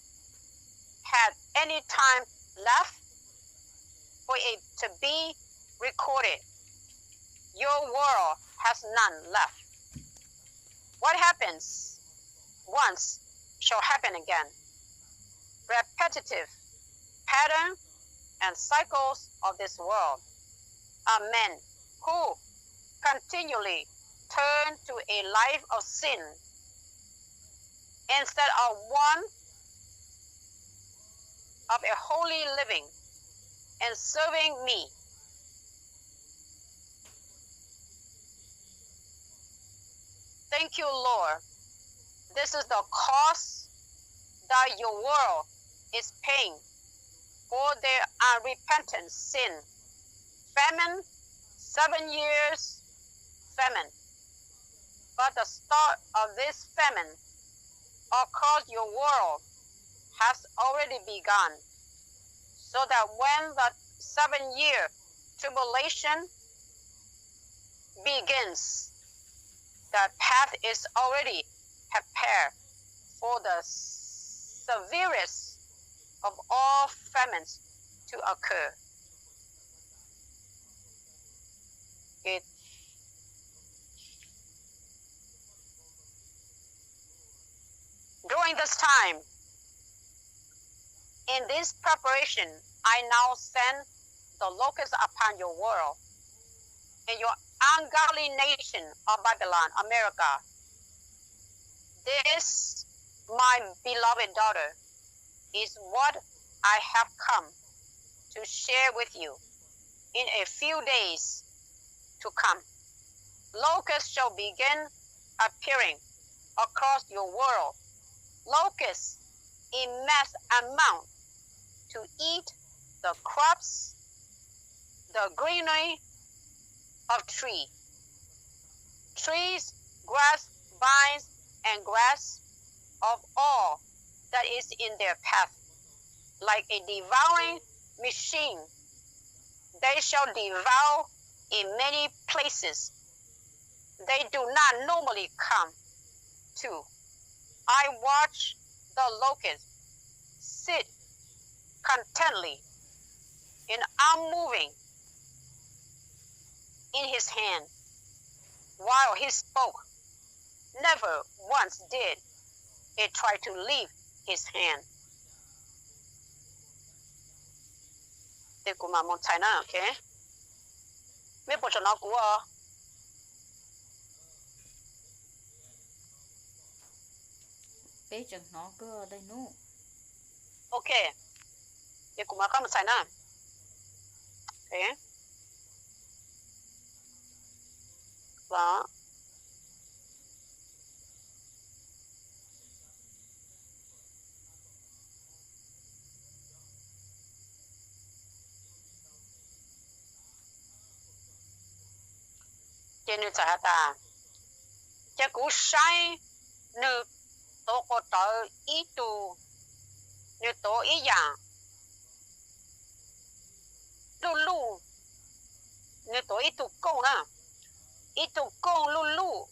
had any time left for it to be recorded, Your world has none left. What happens once shall happen again. Repetitive pattern and cycles of this world. A man who continually turn to a life of sin instead of one of a holy living and serving me. Thank you, Lord. This is the cost that your world is paying for their unrepentant sin. Famine, seven years famine. But the start of this famine across your world has already begun, so that when the seven year tribulation begins, the path is already prepared for the severest of all famines to occur. It, during this time, in this preparation, I now send the locusts upon your world and your ungodly nation of Babylon, America. This, my beloved daughter, is what I have come to share with you in a few days to come. Locusts shall begin appearing across your world. Locusts in mass amount to eat the crops, the greenery of tree, trees, grass, vines, and grass of all that is in their path. Like a devouring machine, they shall devour in many places they do not normally come to. I watch the locust sit contently and unmoving in his hand, while he spoke. Never once did it try to leave his hand. Ces kuv mam mus txhais na, ok. Mej puas tseem hnov kuv? Peb tseem hnov koj, Daim Hnub. Ok, ces kuv mam qab mus txhais na. Ok. Ces nws txawm has tas, ces kuv saib nws tuav quas rawv ib tug, nws tuav ib yam luj luj, nws tuav ib tug kooj na, ib tug kooj luj luj,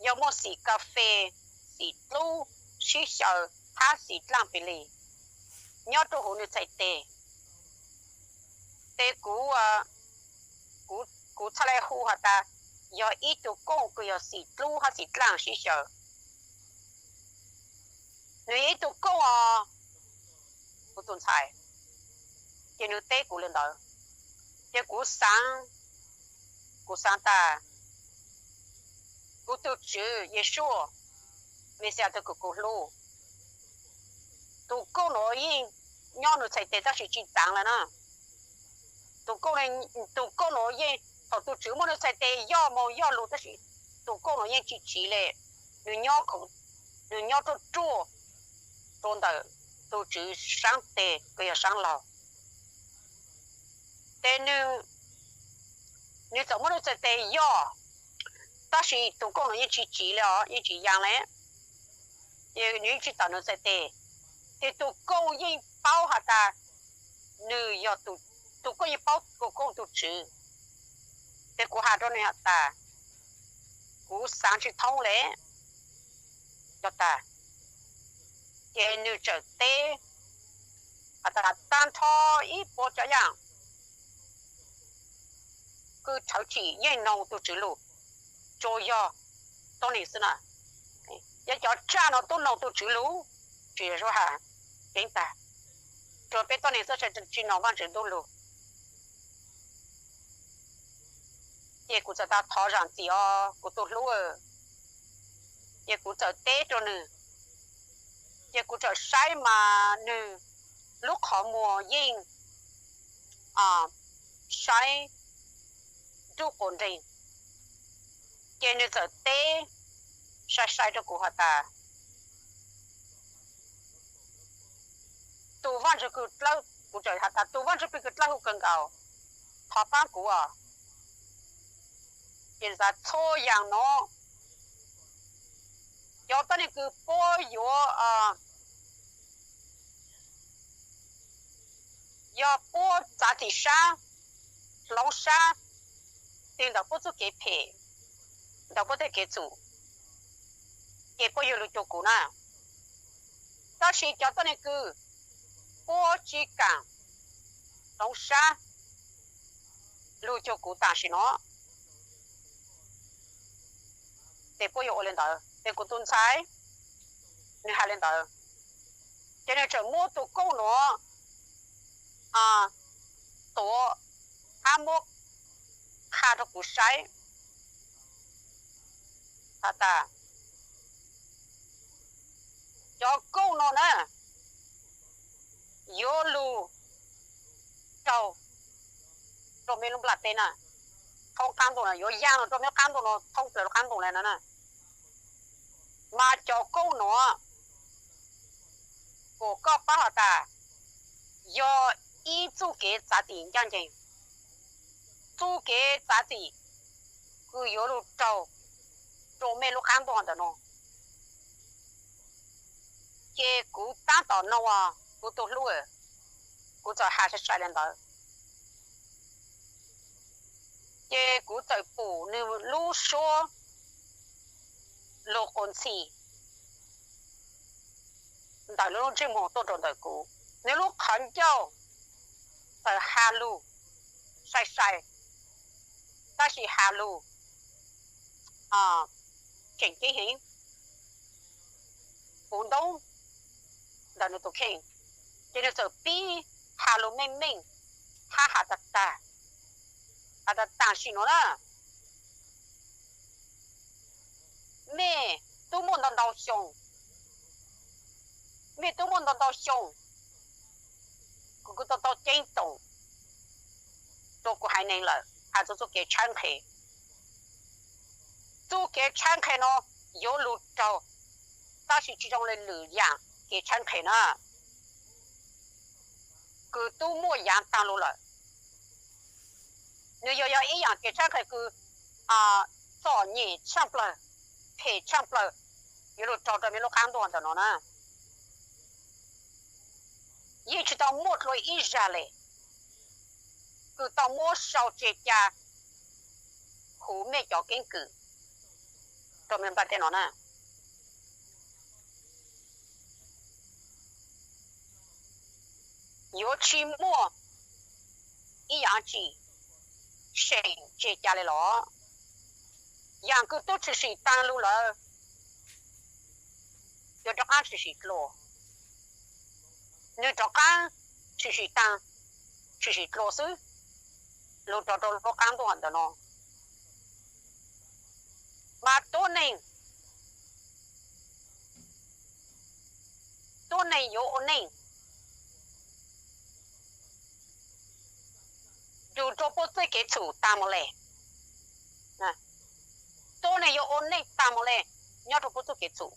yog muaj xim kas fes, xim dlub sib xyaw, hab xim dlaaj pes lis nyob rua huv nws txhais tes. Ces kuv, kuv txhaj le hu has tas yog ib tug kooj kws yog xim dlub hab xim dlaaj sib xyaw. Nws yog ib tug kooj os, kuv tus ntxhais. Ces nws teb kuv le ntawd, ces kuv xaav, kuv xaav tas, kuv tus Tswv Yeshua Mexiyas tug kws kuv hlub, tus kooj nuav yeej nyob nws txhais tes tab sis tsis txaav lawm na. Tus kooj, tus kooj nuav yeej, thaum tus Tswv muab nws txhais tes yoj moog yoj lug tab sis tus kooj nuav yeej tsis tsiv le. Nws nyob, nws nyob ruaj ruaj rua ntawm tus Tswv saab tes kws yog saab laug. Ces nws txawm muab nws txhais tes yoj, tab sis tus kooj nuav yeej tsis tsiv le os, yeej tsis yaa le. Ces nws yeej tsis tawm nws txhais tes. Ces tus kooj yeej paub has tas nws yog, tus kooj yeej paub tus kooj tus tswv. Ces kuv has rua nws has tas, kuv xaav tsis thoob le. Yog tas, ces nws txawm teb has tas, tag nrho ib puas cov yaaj thawv tsim yeej noog tus Tswv lus, tsuas yog tuab neeg xwb na. Yog cov tsaj no tuaj noog tus Tswv lus, tsis yog Zuag Has, ceeb tag. Tsuas peb tuab neeg xwb tsis noog Vajtswv ntuj lus. Ces kuv txawm tas thov zam txim os kuv tus hlub, ces kuv txawm teb rau nws, ces kuv txawm saib mas nws lub qhov muag yeej saib nruj quas nreeg, ces nws txawm teb sai sai rau kuv has tas, tus vaj ntsuj plig kws dlawb, kuv txawm has tas tus vaj ntsuj plig kws dlawb huv kawg nkaus, thov paab kuv os. Ces txhua yaam no, cov tuab neeg kws puab yuav, yog puab txav txim sab, hloov sab, tig ntawm puab txuj kev phem, ntawm puab tej kev txum, ces puab yuav lug cuag kuv na. Tab sis cov tuab neeg kws puab tsi kaam hloov sab lug cuag kuv tam sim no, ces puab yuav ua le ntawd. Ces kuv tus ntxhais, nws has le ntawd, ces nws txawm muab tus kauj nuav tuav, hab muab qha rau kuv saib has tas, cov kauj no na, yuav lug raug rau mej lub nplaj teb na, thoob qaab ntuj na, yuav yaa lug rau mej lub qaab ntuj no, thoob plaws lub qaab ntuj le no na. Mas cov kauj nuav, kuas koj paub has tas, yog ib txuj kev txav txim ncaaj nceeg, txuj kev txav txim kws yuav lug raug rau mej lub qaab ntuj ntawm no. Ces kuv taab tom noog, kuv tus hlub, kuv txawm has sai sai le ntawd. Ces kuv txawm pum nws lub suab lug quas ntxhi ntawm nws lub ntsej muag tuaj rau ntawm kuv. Nws lub qhov ncauj txawm has lug sai sai, tab sis has lug tseem ceeb heev, puv ntoob ntawm nws tus kheej. Ces nws txawm pib has lug meej meej, hab has tag tag, has tas tam sim no na, mej tub muaj ntau ntau xyoo, mej tub muaj ntau ntau xyoo, kuv kuj tau tau ceeb toom rua kuv haiv neeg lawm has txug txuj kev tshawb nqhe. Txuj kev tshawb nqhe no yuav lug raug, tab sis tsi zoo le lwm yaam kev tshawb nqhe na. Kws tub muaj yaav taag lug lawm, nws yog yog ib yaam kev tshawb nqhe kws txom nyem tshaaj plawg, phem tshaaj plawg, yuav lug raug rau mej lub qaab ntuj ntawm no na. Yeej tsi tau muaj dlua ib zag le kws tau muab sau tseg ca huv mej cov keeb kwm rua mej nplaj teb no na. Yuav tsi muaj ib yaam tsi seem tseg ca le los. Yaam kws tub tshwm sim taag lug lawm, yuav rov qaab tshwm sim dlua. Nwg rov qaab tshwm sim taag, tshwm sim dlua xwb, lug rov rau lub qaab ntuj ntawm no. Mas tuab neeg, tuab neeg yuav ua neej dug rua puab txuj kev txhum taag moog le. Tuab neeg yuav ua neej taag moog le nyob rua puab txuj kev txhum,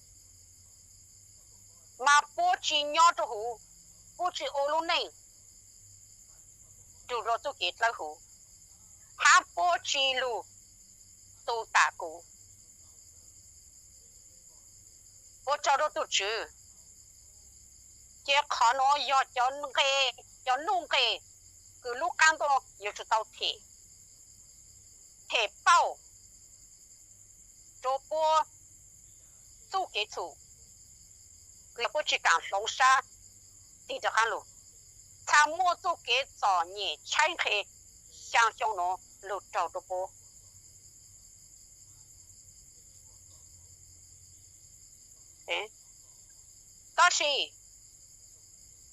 mas puab tsi nyob rua huv, puab tsi ua lub neej dug rua txuj kev dlawb huv, hab puab tsi lug tu tam kuv, ua tsaug rua tug Tswv. Ces qhov nuav yog cov nuj nqe kws lub qaab ntuj yuav tsum tau them, them pauj rua puab txuj kev txhum, kws yog puab tsi kaam hloov sab tig rov qaab lug, txha muaj txuj kev txom nyem tshaib nqhe xyaa xyoo nuav lug raug rua puab. Tab sis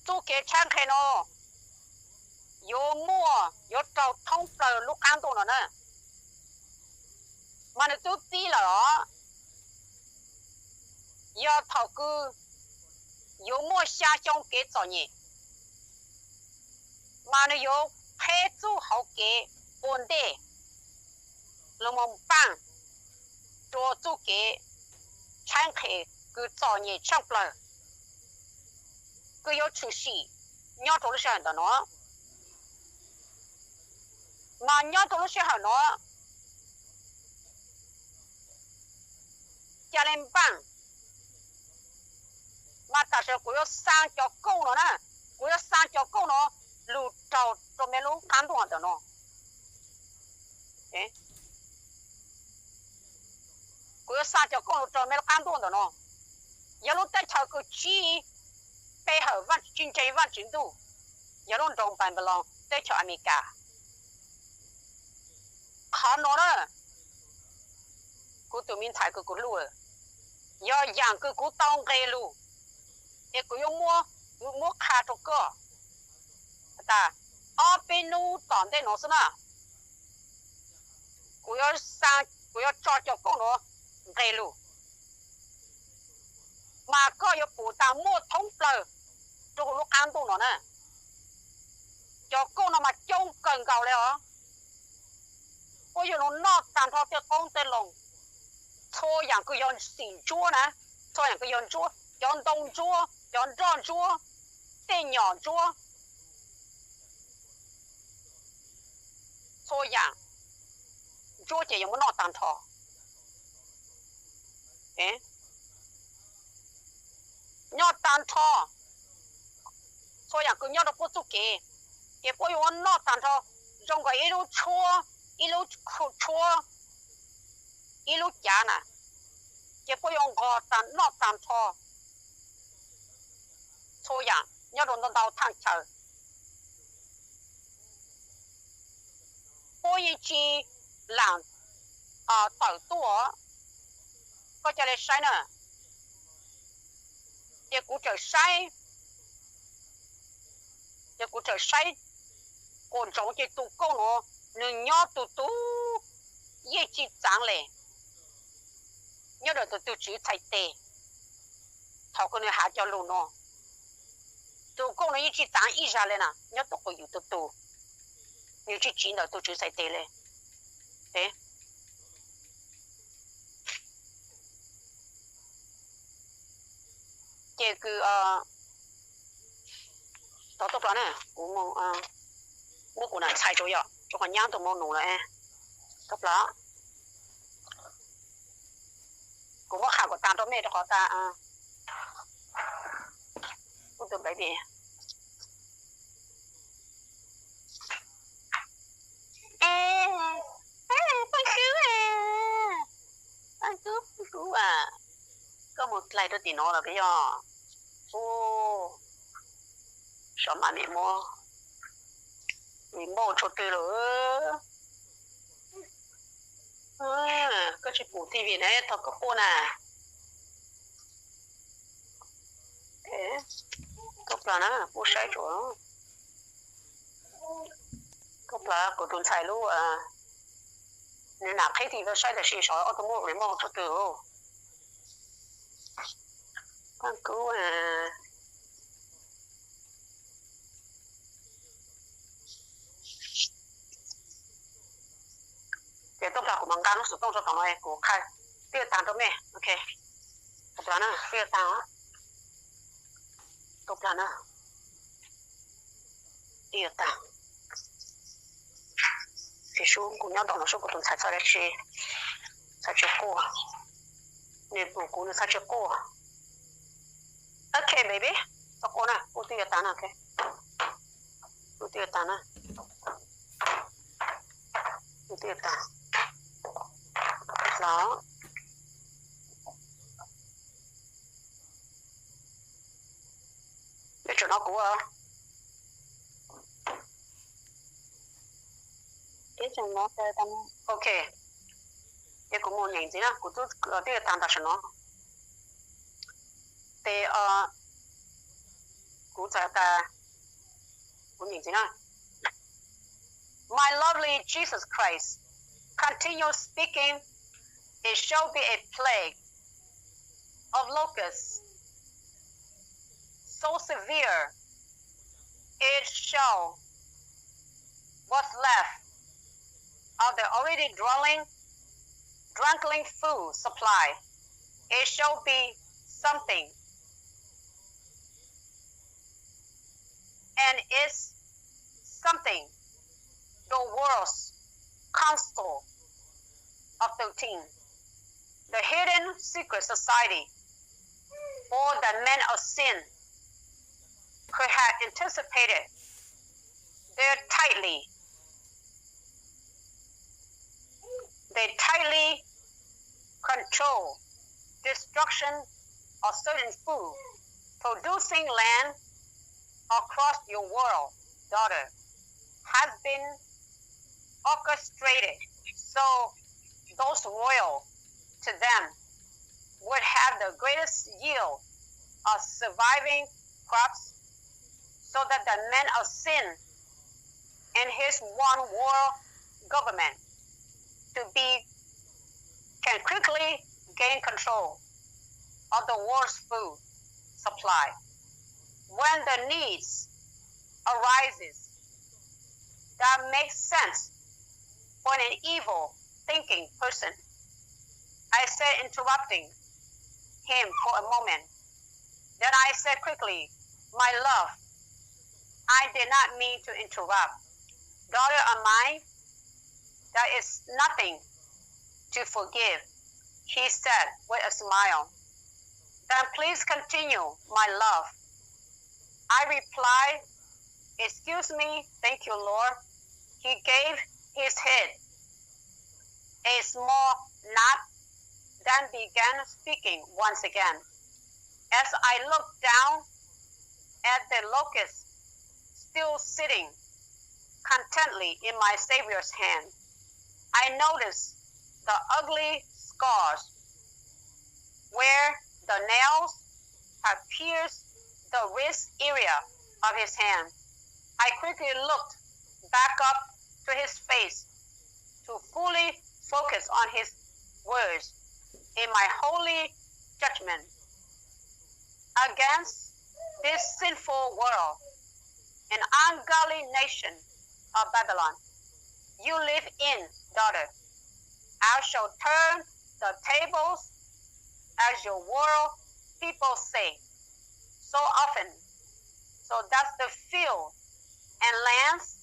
txuj kev tshab nqhe nuav yuav muaj, yuav raug thoob plawg lub qaab ntuj nuav na. Mas nwg tub txib lawm os, yog thaum kws yuav muaj xyaa xyoo kev txom nyem, mas nwg yuav qheb txuj hauv kev ua ntej lug moog npaaj rua txuj kev tshab nqhe kws txom nyem tshaaj plawg kws yuav tshwm sim nyob rua lub sij hawm ntawm nuav. Mas nyob rua lub sij hawm nuav, ca le npaaj, mas tam sim kuv yuav xaa cov kooj nuav na, kuv yuav xaa cov kooj nuav lug raug rua mej lub qaab ntuj ntawm nuav. Kuv yuav xaa cov kooj lug raug mej lub qaab ntuj ntawm nuav. Yog lub teb chaws kws tsib pe hawm tsis ntseeg Vaajtswv ntuj, yog lub nroog Npanpiloos teb chaws Amelikas. Qhov nuav na, kuv tug me ntxhais kws kuv hlub, yog yaam kws kuv tau nqeg lug, es kuv yuav muab, muab qha rua koj tas, ob peb nub tom ntej nuav xwb na, kuv yuav, kuv yuav tso cov kooj nuav nqeg lug, mas koj yuav pum tas muaj thoob plawg rua huv lub qaab ntuj nuav na. Cov kooj nuav mas coob kawg nkaus le os. Puab yuav lug noj taag nrho tej qoob tej loo, txhua yaam kws yog xim ntsuab na, txhua yaam kws yog ntsuab, cov ntoo ntsuab, cov nroj ntsuab, tej nyom ntsuab, txhua yaam ntsuab ces yuav muab noj taag nrho. Noj taag nrho, txhua yaam kws nyob rua puab txuj kev, ces puab yuav muab noj taag nrho, zoo nkaus ib lub tshuab, ib lub tshuab, ib lub cav na, ces puab yuav nqog noj taag nrho txhua yaam nyob rua ntau ntau thaaj chaw. Puab yeej tsi laam tawm tuaj, koj ca le saib na. Ces kuv txawm saib, ces kuv txawm saib quas ntsoov ces tug kooj nuav nwg nyob tug tug yeej tsi txaav le, nyob ntawm tug tug tswv txhais tes. Thaum kws nwg has cov lug nuav, tug kooj nuav yeej tsi txaav ib zag le na, nyob tug quas yug tug tug, nwg tsi tsiv ntawm tug tswv txhais tes le. Ces kws tau tuaj plas na, kuv muab kuv nam ntxhais rua yom, rua qhov nyab tug moog nus lawm. Tuaj plas, kuv muab qha kom taag rua mej rua qhov tas, kuv tus baby. Paj Kub, Paj Kub, Paj Kub as, koj moog dlai rua tim nuav los koj yog, u, sov mam mej muab remote tshua twg lawm. Koj tsi pum T V na, thov koj quaj na. Koj plas na, kuv saib tsuas, koj plas kuv tus ntxhais lub, nws nam qheb T V saib tam sim sov ob tug muab remote tshua twg. Paj Kub, ces tuaj plas kuv mam nqa lub xov tooj rua tom no kuv qha twj taag rua mej, ok. Tuaj plas na, twj taag, tuaj plas na, twj taag. Ces sub kuv nyob tom no sub kuv tus ntxhais txhaj tsi, txhaj tsi quaj, nws pum kuv nws txhaj tsi quaj. Ok baby, txhob quaj na, kuv twj taag na, ok. Kuv twj taag na, kuv twj taag los. Nyob tseem no kuv Ok, ces kuv mus nyeem ntxiv na, kuv twb tag ntawm no. Ces kuv txawm tas, kuv nyeem ntxiv na. My lovely Jesus Christ, continue speaking, it shall be a plague of locusts, so severe it shall what's left of the already drunken, drunken food supply. It shall be something, and is something the world's council of thirteen, the hidden secret society, or the men of sin could have anticipated their tightly They tightly control destruction of certain food producing land across your world, daughter, has been orchestrated so those loyal to them would have the greatest yield of surviving crops, so that the man of sin and his one world government to be can quickly gain control of the world's food supply. When the needs arises that makes sense for an evil thinking person, I said, interrupting him for a moment. Then I said quickly, my love, I did not mean to interrupt. Daughter of mine, there is nothing to forgive, he said with a smile. Then please continue, my love. I replied, excuse me, thank you, Lord. He gave his head a small nod, then began speaking once again. As I looked down at the locust still sitting contently in my Savior's hand, I noticed the ugly scars where the nails had pierced the wrist area of his hand. I quickly looked back up to his face to fully focus on his words in my holy judgment against this sinful world and ungodly nation of Babylon you live in, daughter. I shall turn the tables as your world people say so often. So that's the field and lands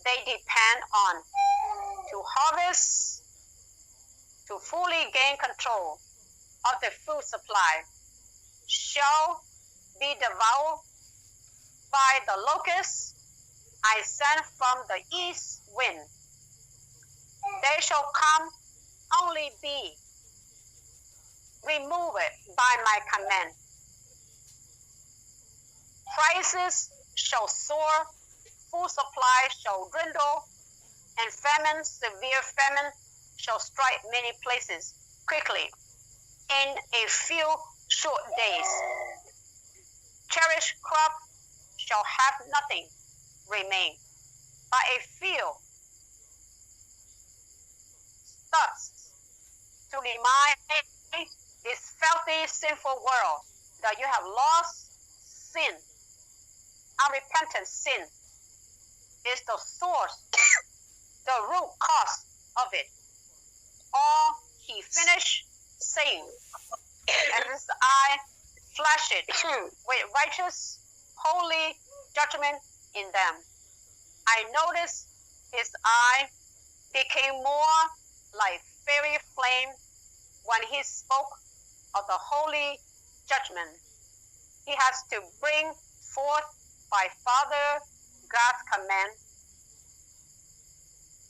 they depend on to harvest to fully gain control of the food supply shall be devoured by the locusts I send from the east wind. They shall come only be removed by my command. Prices shall soar, food supply shall dwindle, and famine, severe famine, shall strike many places quickly in a few short days. Cherished crop shall have nothing remain but a few stumps to remind this filthy, sinful world that you have lost sin. Unrepentant sin is the source, the root cause of it all, he finished saying, and his eye flashed with righteous, holy judgment in them. I noticed his eye became more like fiery flame when he spoke of the holy judgment he has to bring forth by Father God's command.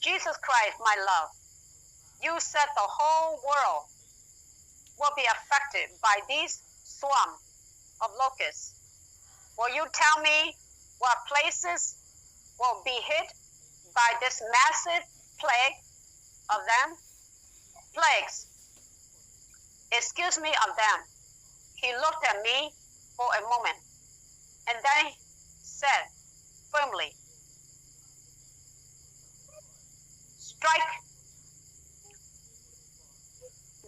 Jesus Christ, my love, you said the whole world will be affected by this swarm of locusts. Will you tell me what places will be hit by this massive plague of them, plagues, excuse me, of them. He looked at me for a moment, and then said firmly, Strike,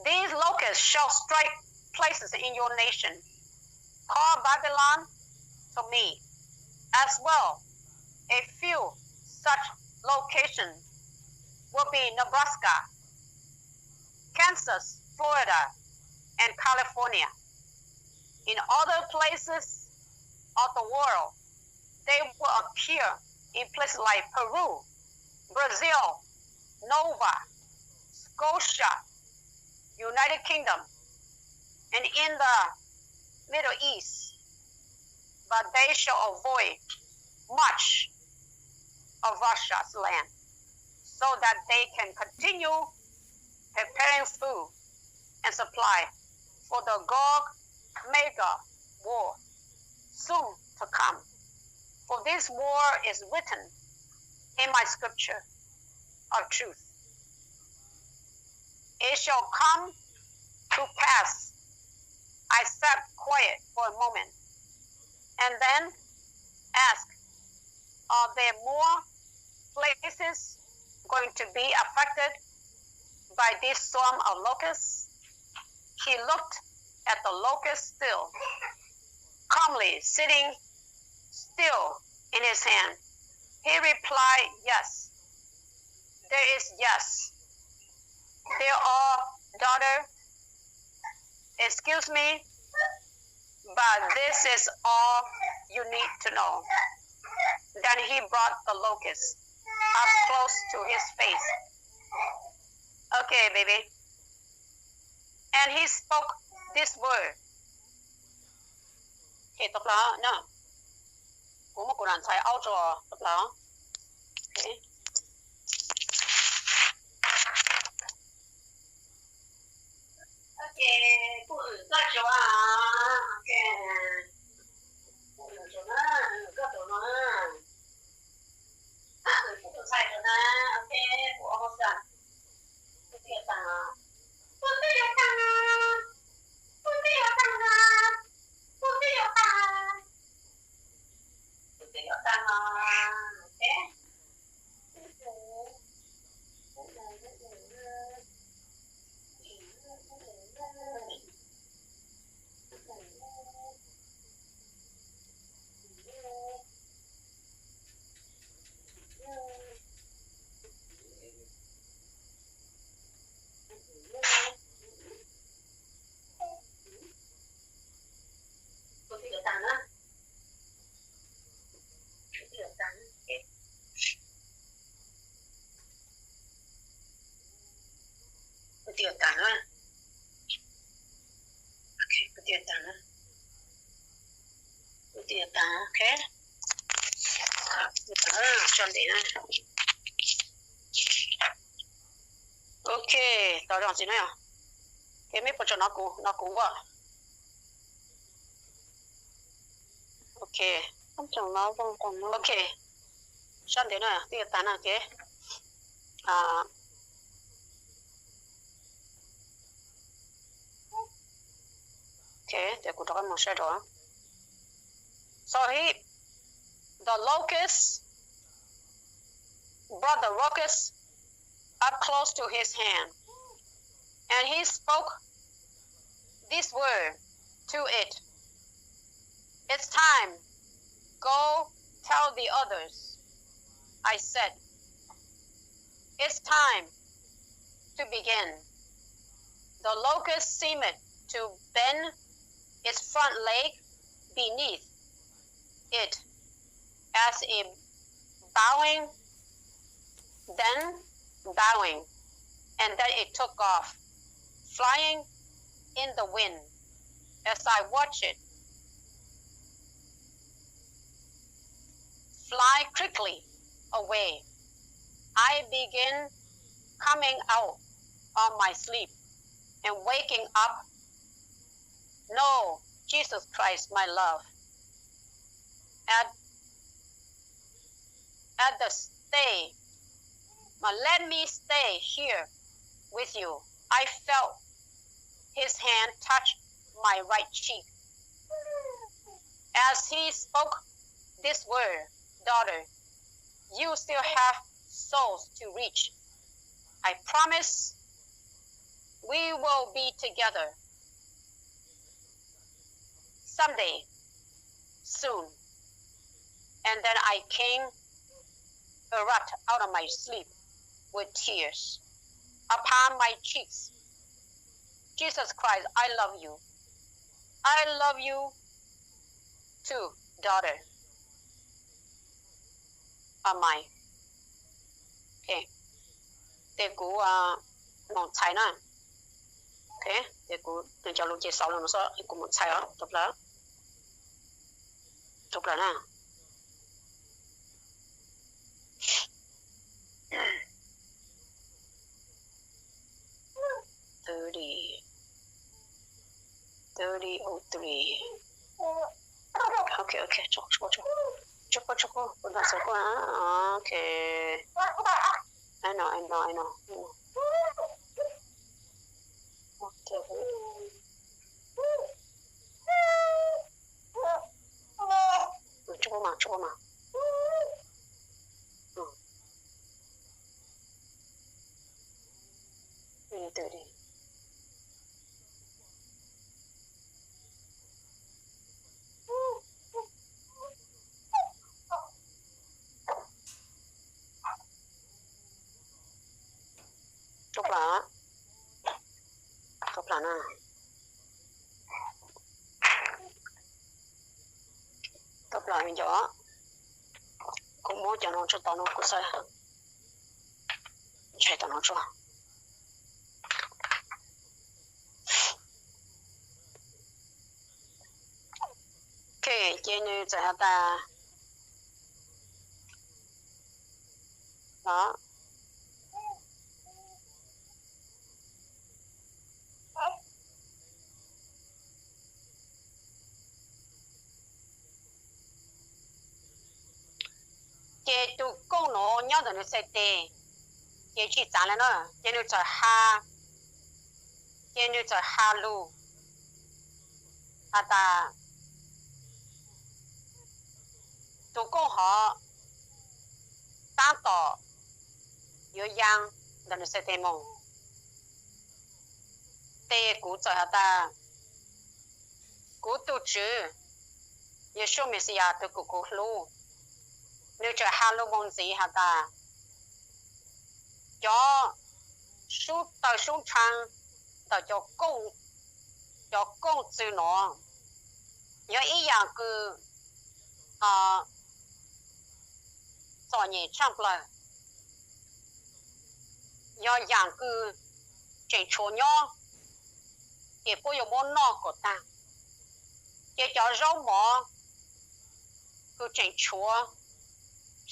these locusts shall strike places in your nation. Call Babylon to me as well. A few such locations will be Nebraska, Kansas, Florida, and California. In other places of the world, they will appear in places like Peru, Brazil, Nova Scotia, United Kingdom, and in the Middle East, but they shall avoid much of Russia's land, so that they can continue preparing food and supply for the Gog Magog war soon to come. For this war is written in my scripture of truth. It shall come to pass. I sat quiet for a moment and then asked, Are there more places going to be affected by this storm of locusts? He looked at the locust still, calmly sitting still in his hand. He replied, Yes, there is yes. There are, daughter, excuse me, but this is all you need to know. Then he brought the locust up close to his face. Okay, baby. And he spoke this word. Okay, tau plaws no. Kuv muab kuv lam ntxhais aub tso tau plaws. Okay. Okay, kuv hwm koj tso. Okay. Kuv hwm tso na, hwm koj tso na. Kuv tus ntxhais tso na. Okay, kuv ua hauj sam. Kuv twb yuav tag no. Kuv twb yuav tag no. Kuv twb yuav tag no. Kuv twb yuav tag no. Okay. Kuv twb yuav tag na. Kuv twb yuav tag na. Kuv twb yuav tag na. Ok, kuv twb yuav tag na. Kuv twb yuav tag, ok. Tso ntev na. Ok, tau zoo txiv na. Ok, mej puas tsom no kuv, no kuv ua. Ok. Ok. Sab ntev na, twb yuav tag na, ok. Ok, ces kuv rov qab mus saib rau. So he, the locust brought the locusts up close to his hand, and he spoke this word to it. It's time. Go tell the others, I said. It's time to begin. The locust seemed to bend its front leg beneath it as if bowing, then bowing, and then it took off, flying in the wind. As I watched it fly quickly away, I began coming out of my sleep and waking up. No, Jesus Christ, my love. At, at the stay, Let me stay here with you. I felt his hand touch my right cheek. As he spoke this word, daughter, you still have souls to reach. I promise we will be together someday soon. And then I came erupt out of my sleep with tears upon my cheeks. Jesus Christ, I love you. I love you too, daughter of mine. Okay. Ces kuv mus txhais na. Okay. Ces kuv cov lus ces xaus los no xwb, kuv mus txhais os, tau plaws, tau plaws na. Thirty, thirty oh three. Okay, okay, tso, tso, tso, tso, tso, tso, tso, okay. I know, I know, I know, I know. Okay. Tso mas, tso mas. Thirty. Tau plaws, tau plaws na. Tau plaws me ncov. Kuv muab cov no tso tau no kuv xav ntshai tau no tso. Okay, ces nws txawm has tas, no, ces tus kooj no nyob ntawm nws txhais tes, ces tsis txav li na, ces nws txawm ha, ces nws txawm ha lug has tas, tus kooj hov tab tom yuav yaa ntawm nws txhais tes mus. Ces kuv txawm has tas, kuv tus Tswv Yexus Mexiyas tus kuv hlub, nws txawm ha lug mus ntxiv has tas, cov sub taw sub ntshaav ntawm cov kooj txwm no yog ib yaam kws txom nyem tshaaj plawg, yog yaam kws tseem tshuav nyob, ces puab yuav muab noj kom taag. Ces cov zaub mov kws tseem tshuav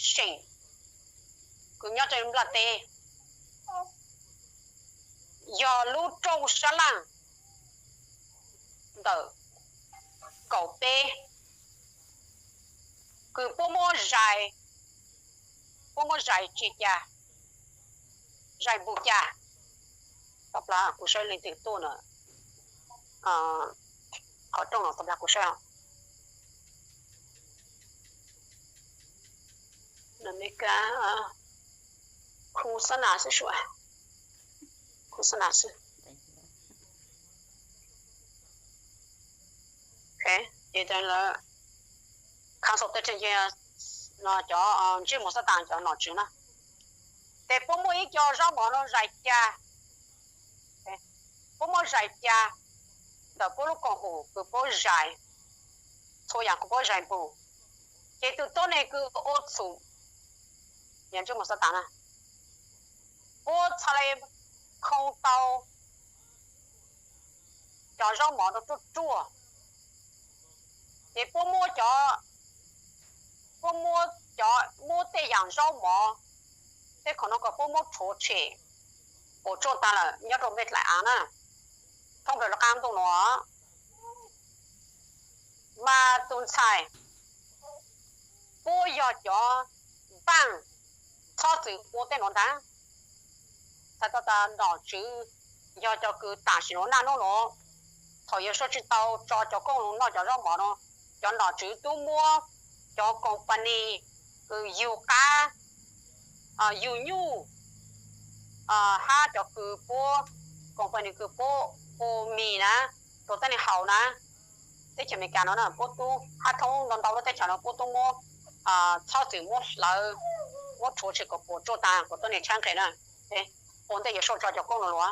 seem kws nyob rua nplaj teb yog lub rooj sab laj ntawm kaum peb kws puab muab zais, puab muab zais tsi ca, zais npug ca. Tau plag kuv saib leej twg tuaj na, qhov rooj no tau plag kuv saib. Amelikas, khu xab nas xwb sua, khu xab nas xwb. Ces lawv cancel tej tseem cia no cov ntsej muag xab tas cov nom tswv na. Ces puab muaj ib co zaub mov no zais ca, puab muab zais ca ntawm puab lub koom haum kws puab zais, txhua yaam kws puab zais npug. Ces tus tuab neeg kws ua txhum, yog ntsej muag xab tas na, puab txhaj le khoo tau cov zaub mov rau ruaj ruaj. Ces puab muab cov, puab muab cov, muab tej yaam zaub mov tej khoom no kom puab muab rhuav tshem, puas tsuaj taag lawm nyob rau npej dlaim av na, thoob plaws rov qaab ntuj nuav. Mas tus ntxhais, puab yog cov npaaj txhob txwm ua tej nuav ntaag. txhais tau tas nom tswv yog cov kws tam sim nuav naj nub nuav, thaum Yawm Saub tsi tau tso cov kooj noj cov zaub mov no, cov nom tswv tub muab cov company kws yug qab, yug nyuj, hab cov kws puab, company kws puab hu mis na, rua tuab neeg haus na, teb chaws Amelikas no na puab tub hab thoob ntau ntau lub teb chaws no puab tub muab, txhob txwm muab hlawv, muab rhuav tshem kom puas tsuaj tas kom tuab neeg tshaib nqhis na, ua ntej Yawm Saub tso cov kooj no lug.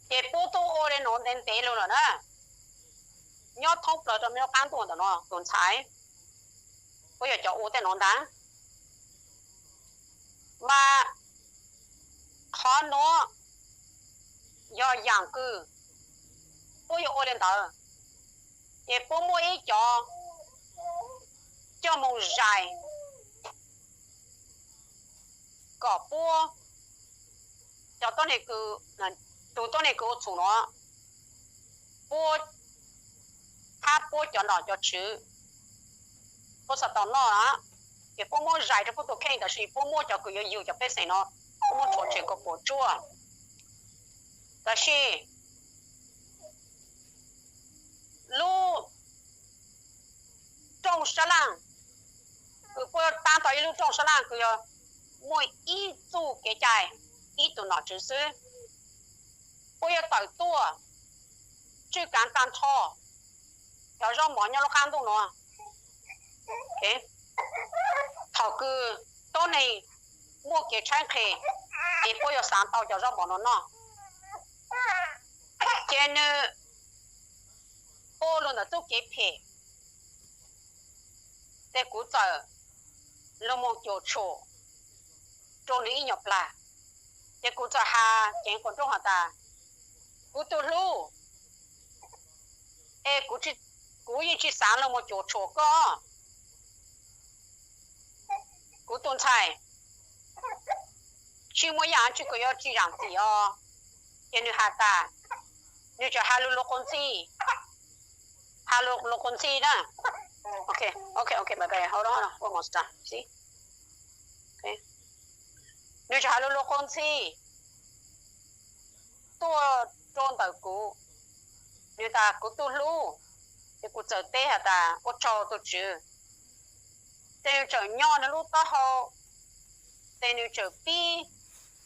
Ces puab tub ua le nuav ntev ntev lug lawm na, nyob thoob plaws rua mej lub qaab ntuj ntawm no tus ntxhais, puab yog cov ua tej nuav ntag. Mas qhov nuav yog yaam kws puab yuav ua le ntawd, ces puab muaj ib cov coj moog zais kom puab cov tuab neeg kws, tug tuab neeg kws ua txhum nuav, puab hab puab cov nom cov tswv puab xav tau noj na, ces puab muab zais rua puab tug kheej tab sis puab muab cov kws yuav yug cov pej xeem no puab muab rhuav tshem kom puas tsuaj. Tab sis lub rooj sab laj kws puab taab tau ib lub rooj sab laj kws yog muaj ib txuj kev cai, ib tug nom tswv xwb, puab yuav tawm tuaj tswj kaav taag nrho cov zaub mov nyob lub qaab ntuj nuav. Thaum kws tuab neeg muaj kev tshaib nqhis, es puab yuav xaav tau cov zaub mov nuav noj, ces nwg ua lug ntawm txuj kev phem, ces kuv txawm lug moog cuam tshuam rua nwg ib nyuas plag. Ces kuv txawm has ceev qub nrooj has tas, kuv tug hlub, es kuv yeej tsi xaav lug moog cuam tshuam koj, kuv tus ntxhais, tsi muaj yaam tsi kws yuav tsi zaam txim os. Ces nwg has tas, nwg tseem has lug lug quas ntxhi, has lug lug quas ntxhi na. Nwg tseem has lug lug quas ntxhi tuaj rua ntawm kuv, nwg tas, kuv tug hlub, es kuv txawm teb has tas, ua tsaug tug tswv. Ces nwg tseem nyo nwg lub taub hau, ces nwg tseem pib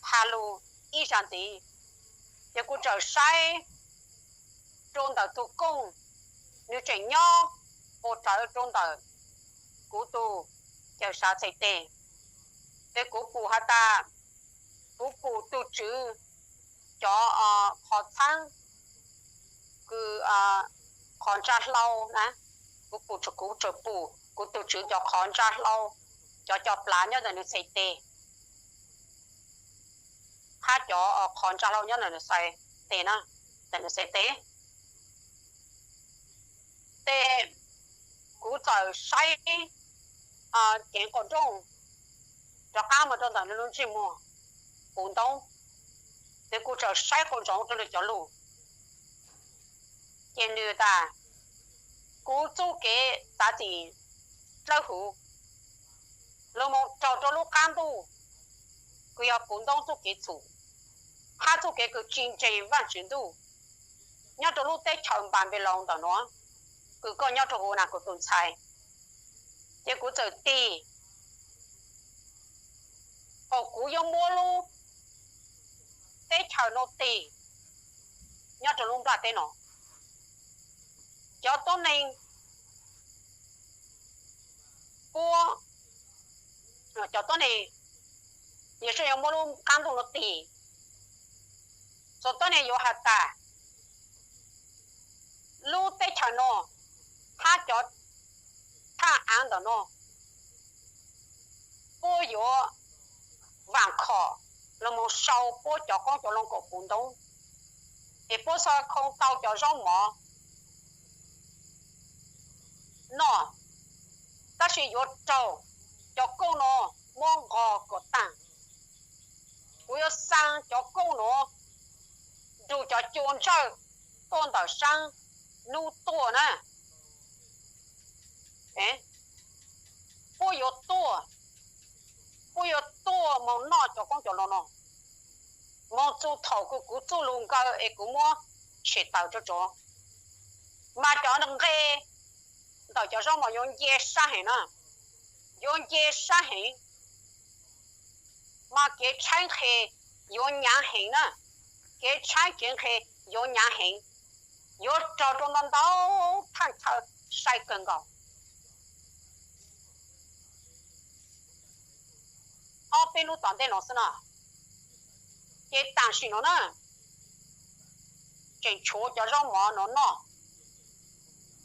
has lug ib zag ntxiv. Ces kuv tseem saib rua ntawm tug kooj, nwg tseem nyob puas rawv rua ntawm kuv tug cawm sav txhais teg. Ces kuv pum has tas, kuv pum tug tswv cov qhov txhaab, kws qhov ntsa hlau na, kuv pum, kuv tseem pum kuv tug tswv cov qhov ntsa hlau, cov, cov plav nyob ntawm nwg txhais teg, hab cov qhov ntsa hlau nyob ntawm nwg txhais teg na, ntawm nwg txhais teg. Ces kuv txawm saib ceev qub nrooj rov qaab moog rua ntawm nwg lub ntsej muag puv ntoob, ces kuv txawm saib qub ntsoov rua nwg cov lug. Ces nwg tas, kuv txuj kev txav txim dlawb huv lug moog raug rua lub qaab ntuj kws yog puv ntoob txuj kev txhum, hab txuj kev kws tsi ntseeg Vaajtswv ntuj nyob rua lub teb chaws Npanpiloos ntawm nuav, kws koj nyob rua huv na kuv tus ntxhais. Ces kuv txawm tig, kuas kuv yuav muab lub teb chaws nuav tig nyob rua lub nplaj teb no. Cov tuab neeg puab, cov tuab neeg, Yawm Saub yuav muab lub qaab ntuj nuav tig. Txhua tuab neeg yuav has tas, lub teb chaws nuav hab cov thaj aav ntawm nuav, puab yuav vaam khom lug moog sau puab cov qoob cov loo kom puv ntoob, es puab xaav khoo tau cov zaub mov noj, tab sis yuav raug cov kooj nuav muab nqos kom taag. Kuv yuav xaa cov kooj nuav nrug cov cua ntsawj tuaj ntawm saab nub tuaj na. Puab yuav tuaj puab yuav tuaj moog noj cov qoob cov loo no, moog txug thaum kws kuv txuj lug nkaw es kuv muab tshem tawm rua tso. Mas cov nqe ntawm cov zaub mov yuav nce sab heev na, yuav nce sab heev. Mas kev tshaib nqhe yuav hnyav heev na, kev tshaib kev nqhe yuav hnyav heev, yuav raug rua ntau ntau thaaj chaw sai kawg nkaus. Ob peb lub tom ntej no xwb no, ces tam sim no na, tseem tshuav cov zaub mov no noj,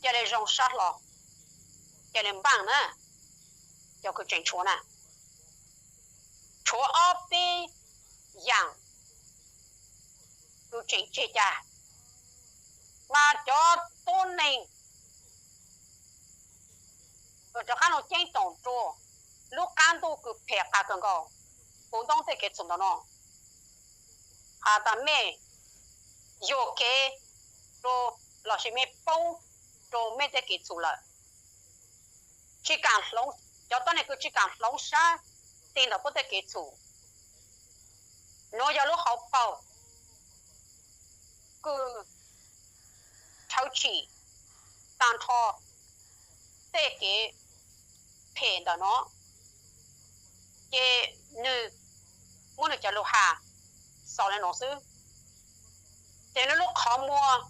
ca le zoo sab hlo, ca le npaaj na, cov kws tseem tshuav na, tshuav ob peb yaam kws tseem tseg ca. Mas cov tuab neeg rov qaab lug ceeb toom rua lub qaab ntuj kws phem qas kawg nkaus, puv ntoob tej kev txhum ntawm no, has tas mej yuam kev rua lossis mej poob rua mej tej kev txhum lawm. Tsi kaam hloov, cov tuab neeg kws tsi kaam hloov sab ti ntawm puab tej kev txhum. Nuav yog lub hauv paug kws rhawv tsim taag nrho tej kev phem ntawm no, ces nwg muab nwg cov lug has xaus le nuav xwb. Ces nwg lub qhov muag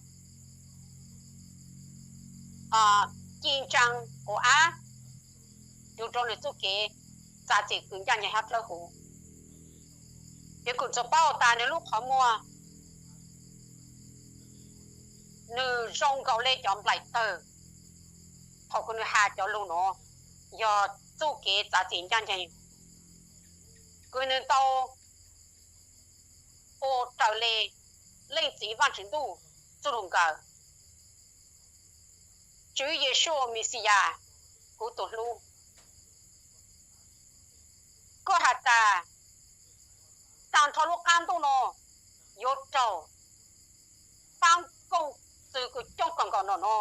ci ntsaa quas ab, yug rua nwg txuj kev txav txim kws ncaaj nceeg hab dlawb huv. Ces kuv txhaj paub tas nwg lub qhov muag nwg zoo nkaus le cov nplaim tawg thaum kws nwg has cov lug nuav, yog txuj kev txav txim ncaaj nceeg kws nwg tau ua raws le Leej Txiv Vaajtswv Ntuj txuj lug nkaw. Tswv Yeshua Mexiyas, kuv tug hlub, koj has tas taag nrho lub qaab ntuj no yuav raug paab kooj txwv kws coob kawg nkaus no no,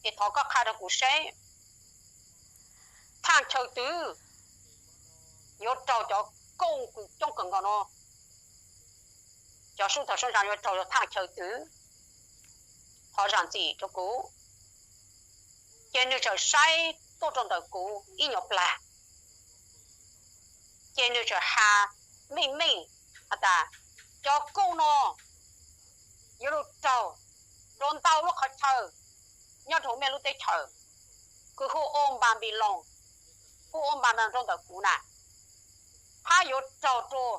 es thov koj qha rua kuv seb thaaj chaw twg yuav raug cov kooj kws coob kawg nkaus no, cov sub tawg sub ntsaa yuav raug thaaj chaw twg, thov zaam txim rua kuv. Ces nwg txawm saib tuaj rua ntawm kuv ib nyuas plag, ces nwg txawm has meej meej has tas cov kooj no yuav lug raug rua ntau lub qhov chaw nyob rua mej lub teb chaws kws hu ua Npanpiloos, hu ua Npanpiloos rua ntawm kuv na, hab yuav raug rua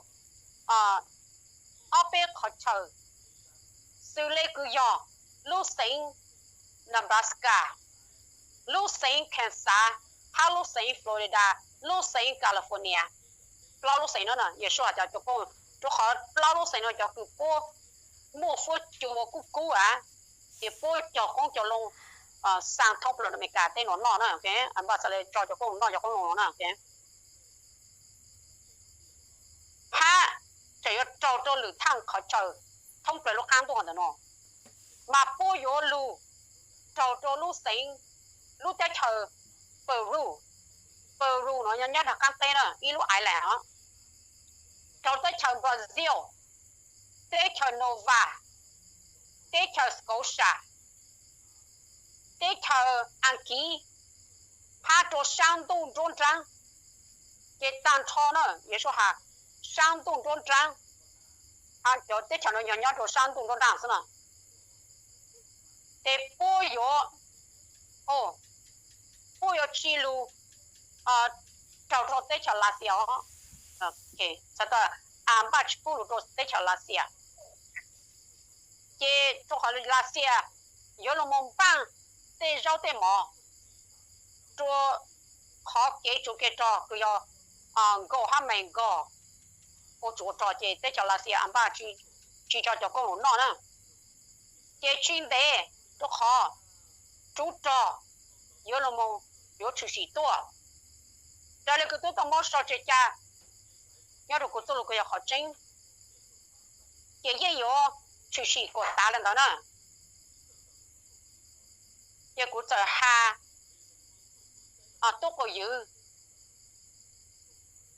ob peb qhov chaw xws le kws yog lub xeev Nebraska, lub xeev Kansas, hab lub xeev Florida, lub xeev California. Plaub lub xeev no Yeshua has cov cov kooj, rua qhov plaub lub xeev no cov kws puab muaj fuab cua kub kub a, ces puab cog qoob cog loo xaa thoob plaws Amelikas teb no noj na, Npanpiloos tso cov kooj noj cov qoob loo no na. Hab tseem yuav raug rua lwm thaaj qhov chaw thoob plaws lub qaab ntuj ntawm no, mas puab yuav lug raug rua lub xeev, lub teb chaws Peru, Peru no nyob nyob rua qaab teb na, ib lub island os, raug teb chaws Brazil, teb chaws Nova, teb chaws Scotia, teb chaws Akiv, hab rua saab ntuj nruab nraab. Ces taag nrho na, Yeshua has saab ntuj nruab nraab, cov teb chaws no yog nyob rua saab ntuj nruab nraab xwb na. Ces puab yuav, puab yuav tsi lug raug rua teb chaws Lav Xias os. Txhais tau Npanpiloos tsi pub lug rua teb chaws Lav Xias. Ces rua qhov Lav Xias yuav lug moog npaaj tej zaub tej mov rua qhov kev tsuav kev rog kws yog nkaus hab mees nkaus ua tsuav rog, ces teb chaws Lav Xias Npanpiloos tsi tso cov kooj lug noj na. Ces tsi ntev rua qhov tsov rog yuav lug moog yuav tshwm sim tuaj. Raws le kws tub tau muab sau tseg ca nyob rua kuv txuj lug kws yog qhov tseeb, ces yeej yuav tshwm sim kuas tav le ntawd na. Ces kuv txawm has tub quas ywv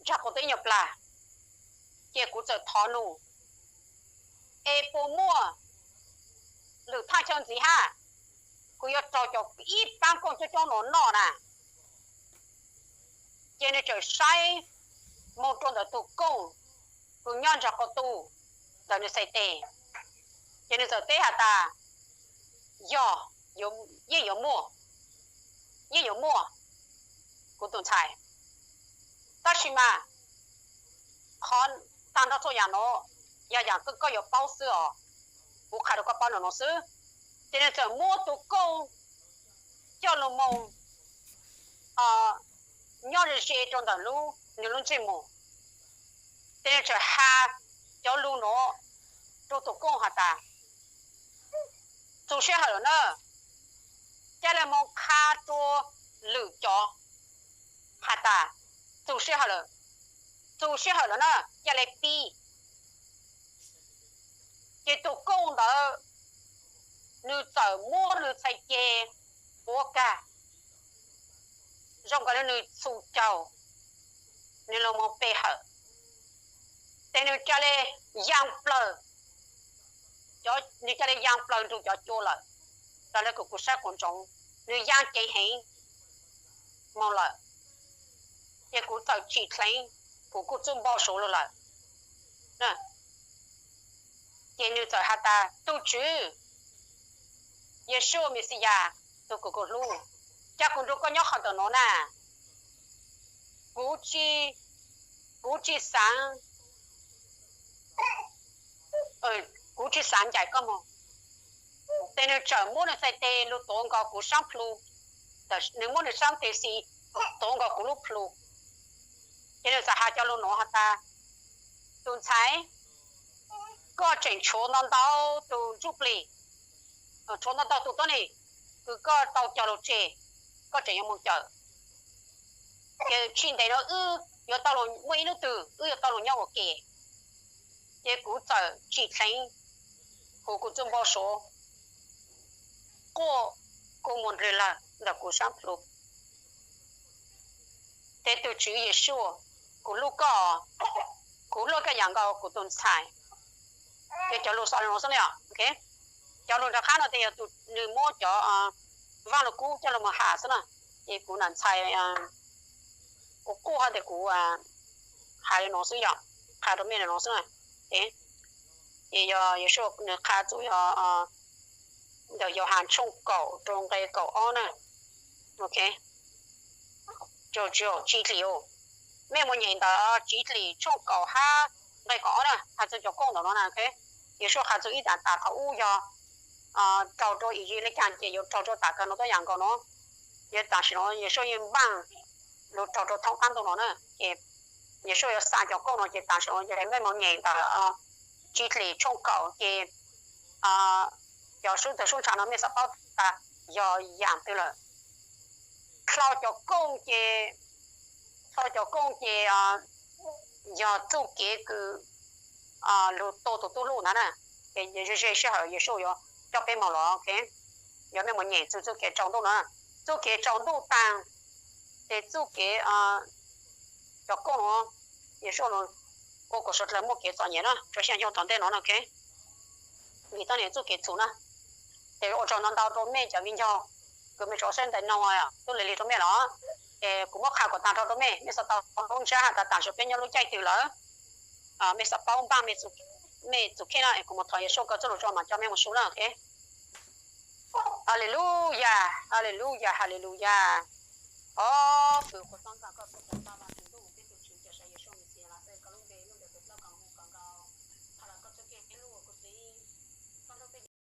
nrog kuv tau ib nyuag plag, ces kuv txawm thov nws, es puas muaj lwm thaj chaw ntxiv hab? Kuv yuav raug cov ib paab kooj coob coob no noj na. Ces nws txawm saib moog rua ntawm tug kooj kws nyob nraag qhov tu ntawm nws xais tes, ces nws txawm teb has tas, yog, yeej yuav muaj, yeej yuav muaj, kuv tus ntxhais. Tab sis mas qhov taag nrho txhua yaam nuav yog yaam koj yuav paub xwb os. Kuv qha rua koj paub nuav nuav xwb. Ces nws txawm muab tug kooj coj lug moog nyob ze ze rua ntawm lub, nws lub ntsej muag. Ces nws txawm has cov lug nuav rua tug kooj has tas, txug sij hawm lawm na, ca le moog qha rua lwm cov has tas, txug sij hawm lawm, txug sij hawm lawm na, ca le pib. Ces tug kooj ntawd nws txawm muab nws txhais ceg puav kag, zoo nkaus le nws txhum caug, nws lug moog pe hawm, ces nws ca le yaa plaws, nws ca le yaa plaws nrug cov cua lawm. Raws le kuv, kuv saib quas ntsoov, nws yaa ceev heev moog lawm. Ces kuv txawm tsim dleev, kuv kuj txuj npau suav lug lawm. Ces nws txawm has tas, tug Tswv Yeshua Mexiyas, tug kws kuv hlub, ca kuv nrug koj nyob qhov ntawm nuav na. Kuv tsi, kuv tsi xaav, kuv tsi xaav ncaim koj moog. Ces nws txawm muab nws txhais tes lug tuav nkaus kuv saab plhu, nws muab nws saab tes xis tuav nkaus kuv lub plhu. Ces nws txawm has cov lug nuav has tas, tus ntxhais, koj tseem tshuav ntau ntau tus ntsuj plig, tshuav ntau ntau tus tuab neeg kws koj tau cog lug tseg, koj tseem yuav moog cawm. Ces tsis ntev nuav wb yuav tau lug muaj ib nub twg wb yuav tau lug nyob ua ke. Ces kuv txawm tsim dleev, kuv kuj txuj npau suav, quaj kua muag nrwg lawm ntawm kuv saab plhu. Ces tug Tswv Yeshua, kuv hlub koj, kuv hlub koj yaam nkaus kuv tus ntxhais. Ces cov lug xaus le nuav xwb na. Cov lug nraag qab no ces yog nws muab cov vaaj lug kub coj lug moog has xwb na. Ces kuv nam ntxhais, kuv quaj hab tes kuv has le nuav xwb yom, qha rua mej le nuav xwb na. Ces yog Yeshua nws qha txug yog ntawm Yauhas tshooj kaum rua nqe kaum ob na. Tsis dlim, mej moog nyem ntawm Tsis Dlim tshooj kaum hab nqe kaum ob na, has txug cov kooj ntawm no na. Yeshua qha txug ib taam tas qhov ub yog raug rua Iziv le caag ces yuav raug rua taam kawg nuav tuab yaam nkaus nuav. Yog taam sim nuav Yeshua yeej npaaj lug raug rua thoob qaab ntuj nuav na. Ces Yeshua yuav xa cov kooj nuav ces taam sim nuav yog mej moog nyem ntawm Tsis Dlim tshooj kaum ces cov sub tawg sub ntsha no mej xaav paub tas yog yaam twg lawm. Dlhau cov kooj ces, dlhau cov kooj ces yog txuj kev kws lug tua tug tub hlub ntawd na. Ces ze ze sij hawm Yeshua yuav coj peb moog los, yog mej moog nyem txug txuj kev tsaus ntuj no, txuj kev tsaus ntuj taag, ces txuj kev cov kooj nuav, Yeshua ua kom suav dlawg muaj kev txom nyem na, tsuas xyaa yog tom ntej no na. Vim tuab neeg txuj kev txhum na. Ces ua tsaug ntau ntau rua mej cov viv ncaus kws mej tso saib ntais no, tub lig lig rua mej los. Ces kuv muab qha kom taag nrho rua mej, mej xaav tau lub ntsab has tas taam sim peb nyob lub caij twg lawm, mej xaav paub npaaj mej txuj kheej na, es kuv moog thov Yeshua kws txuj lug tso mas coj mej moog su na. Haleluyas, haleluyas, haleluyas. Au, kws kuv txhua koj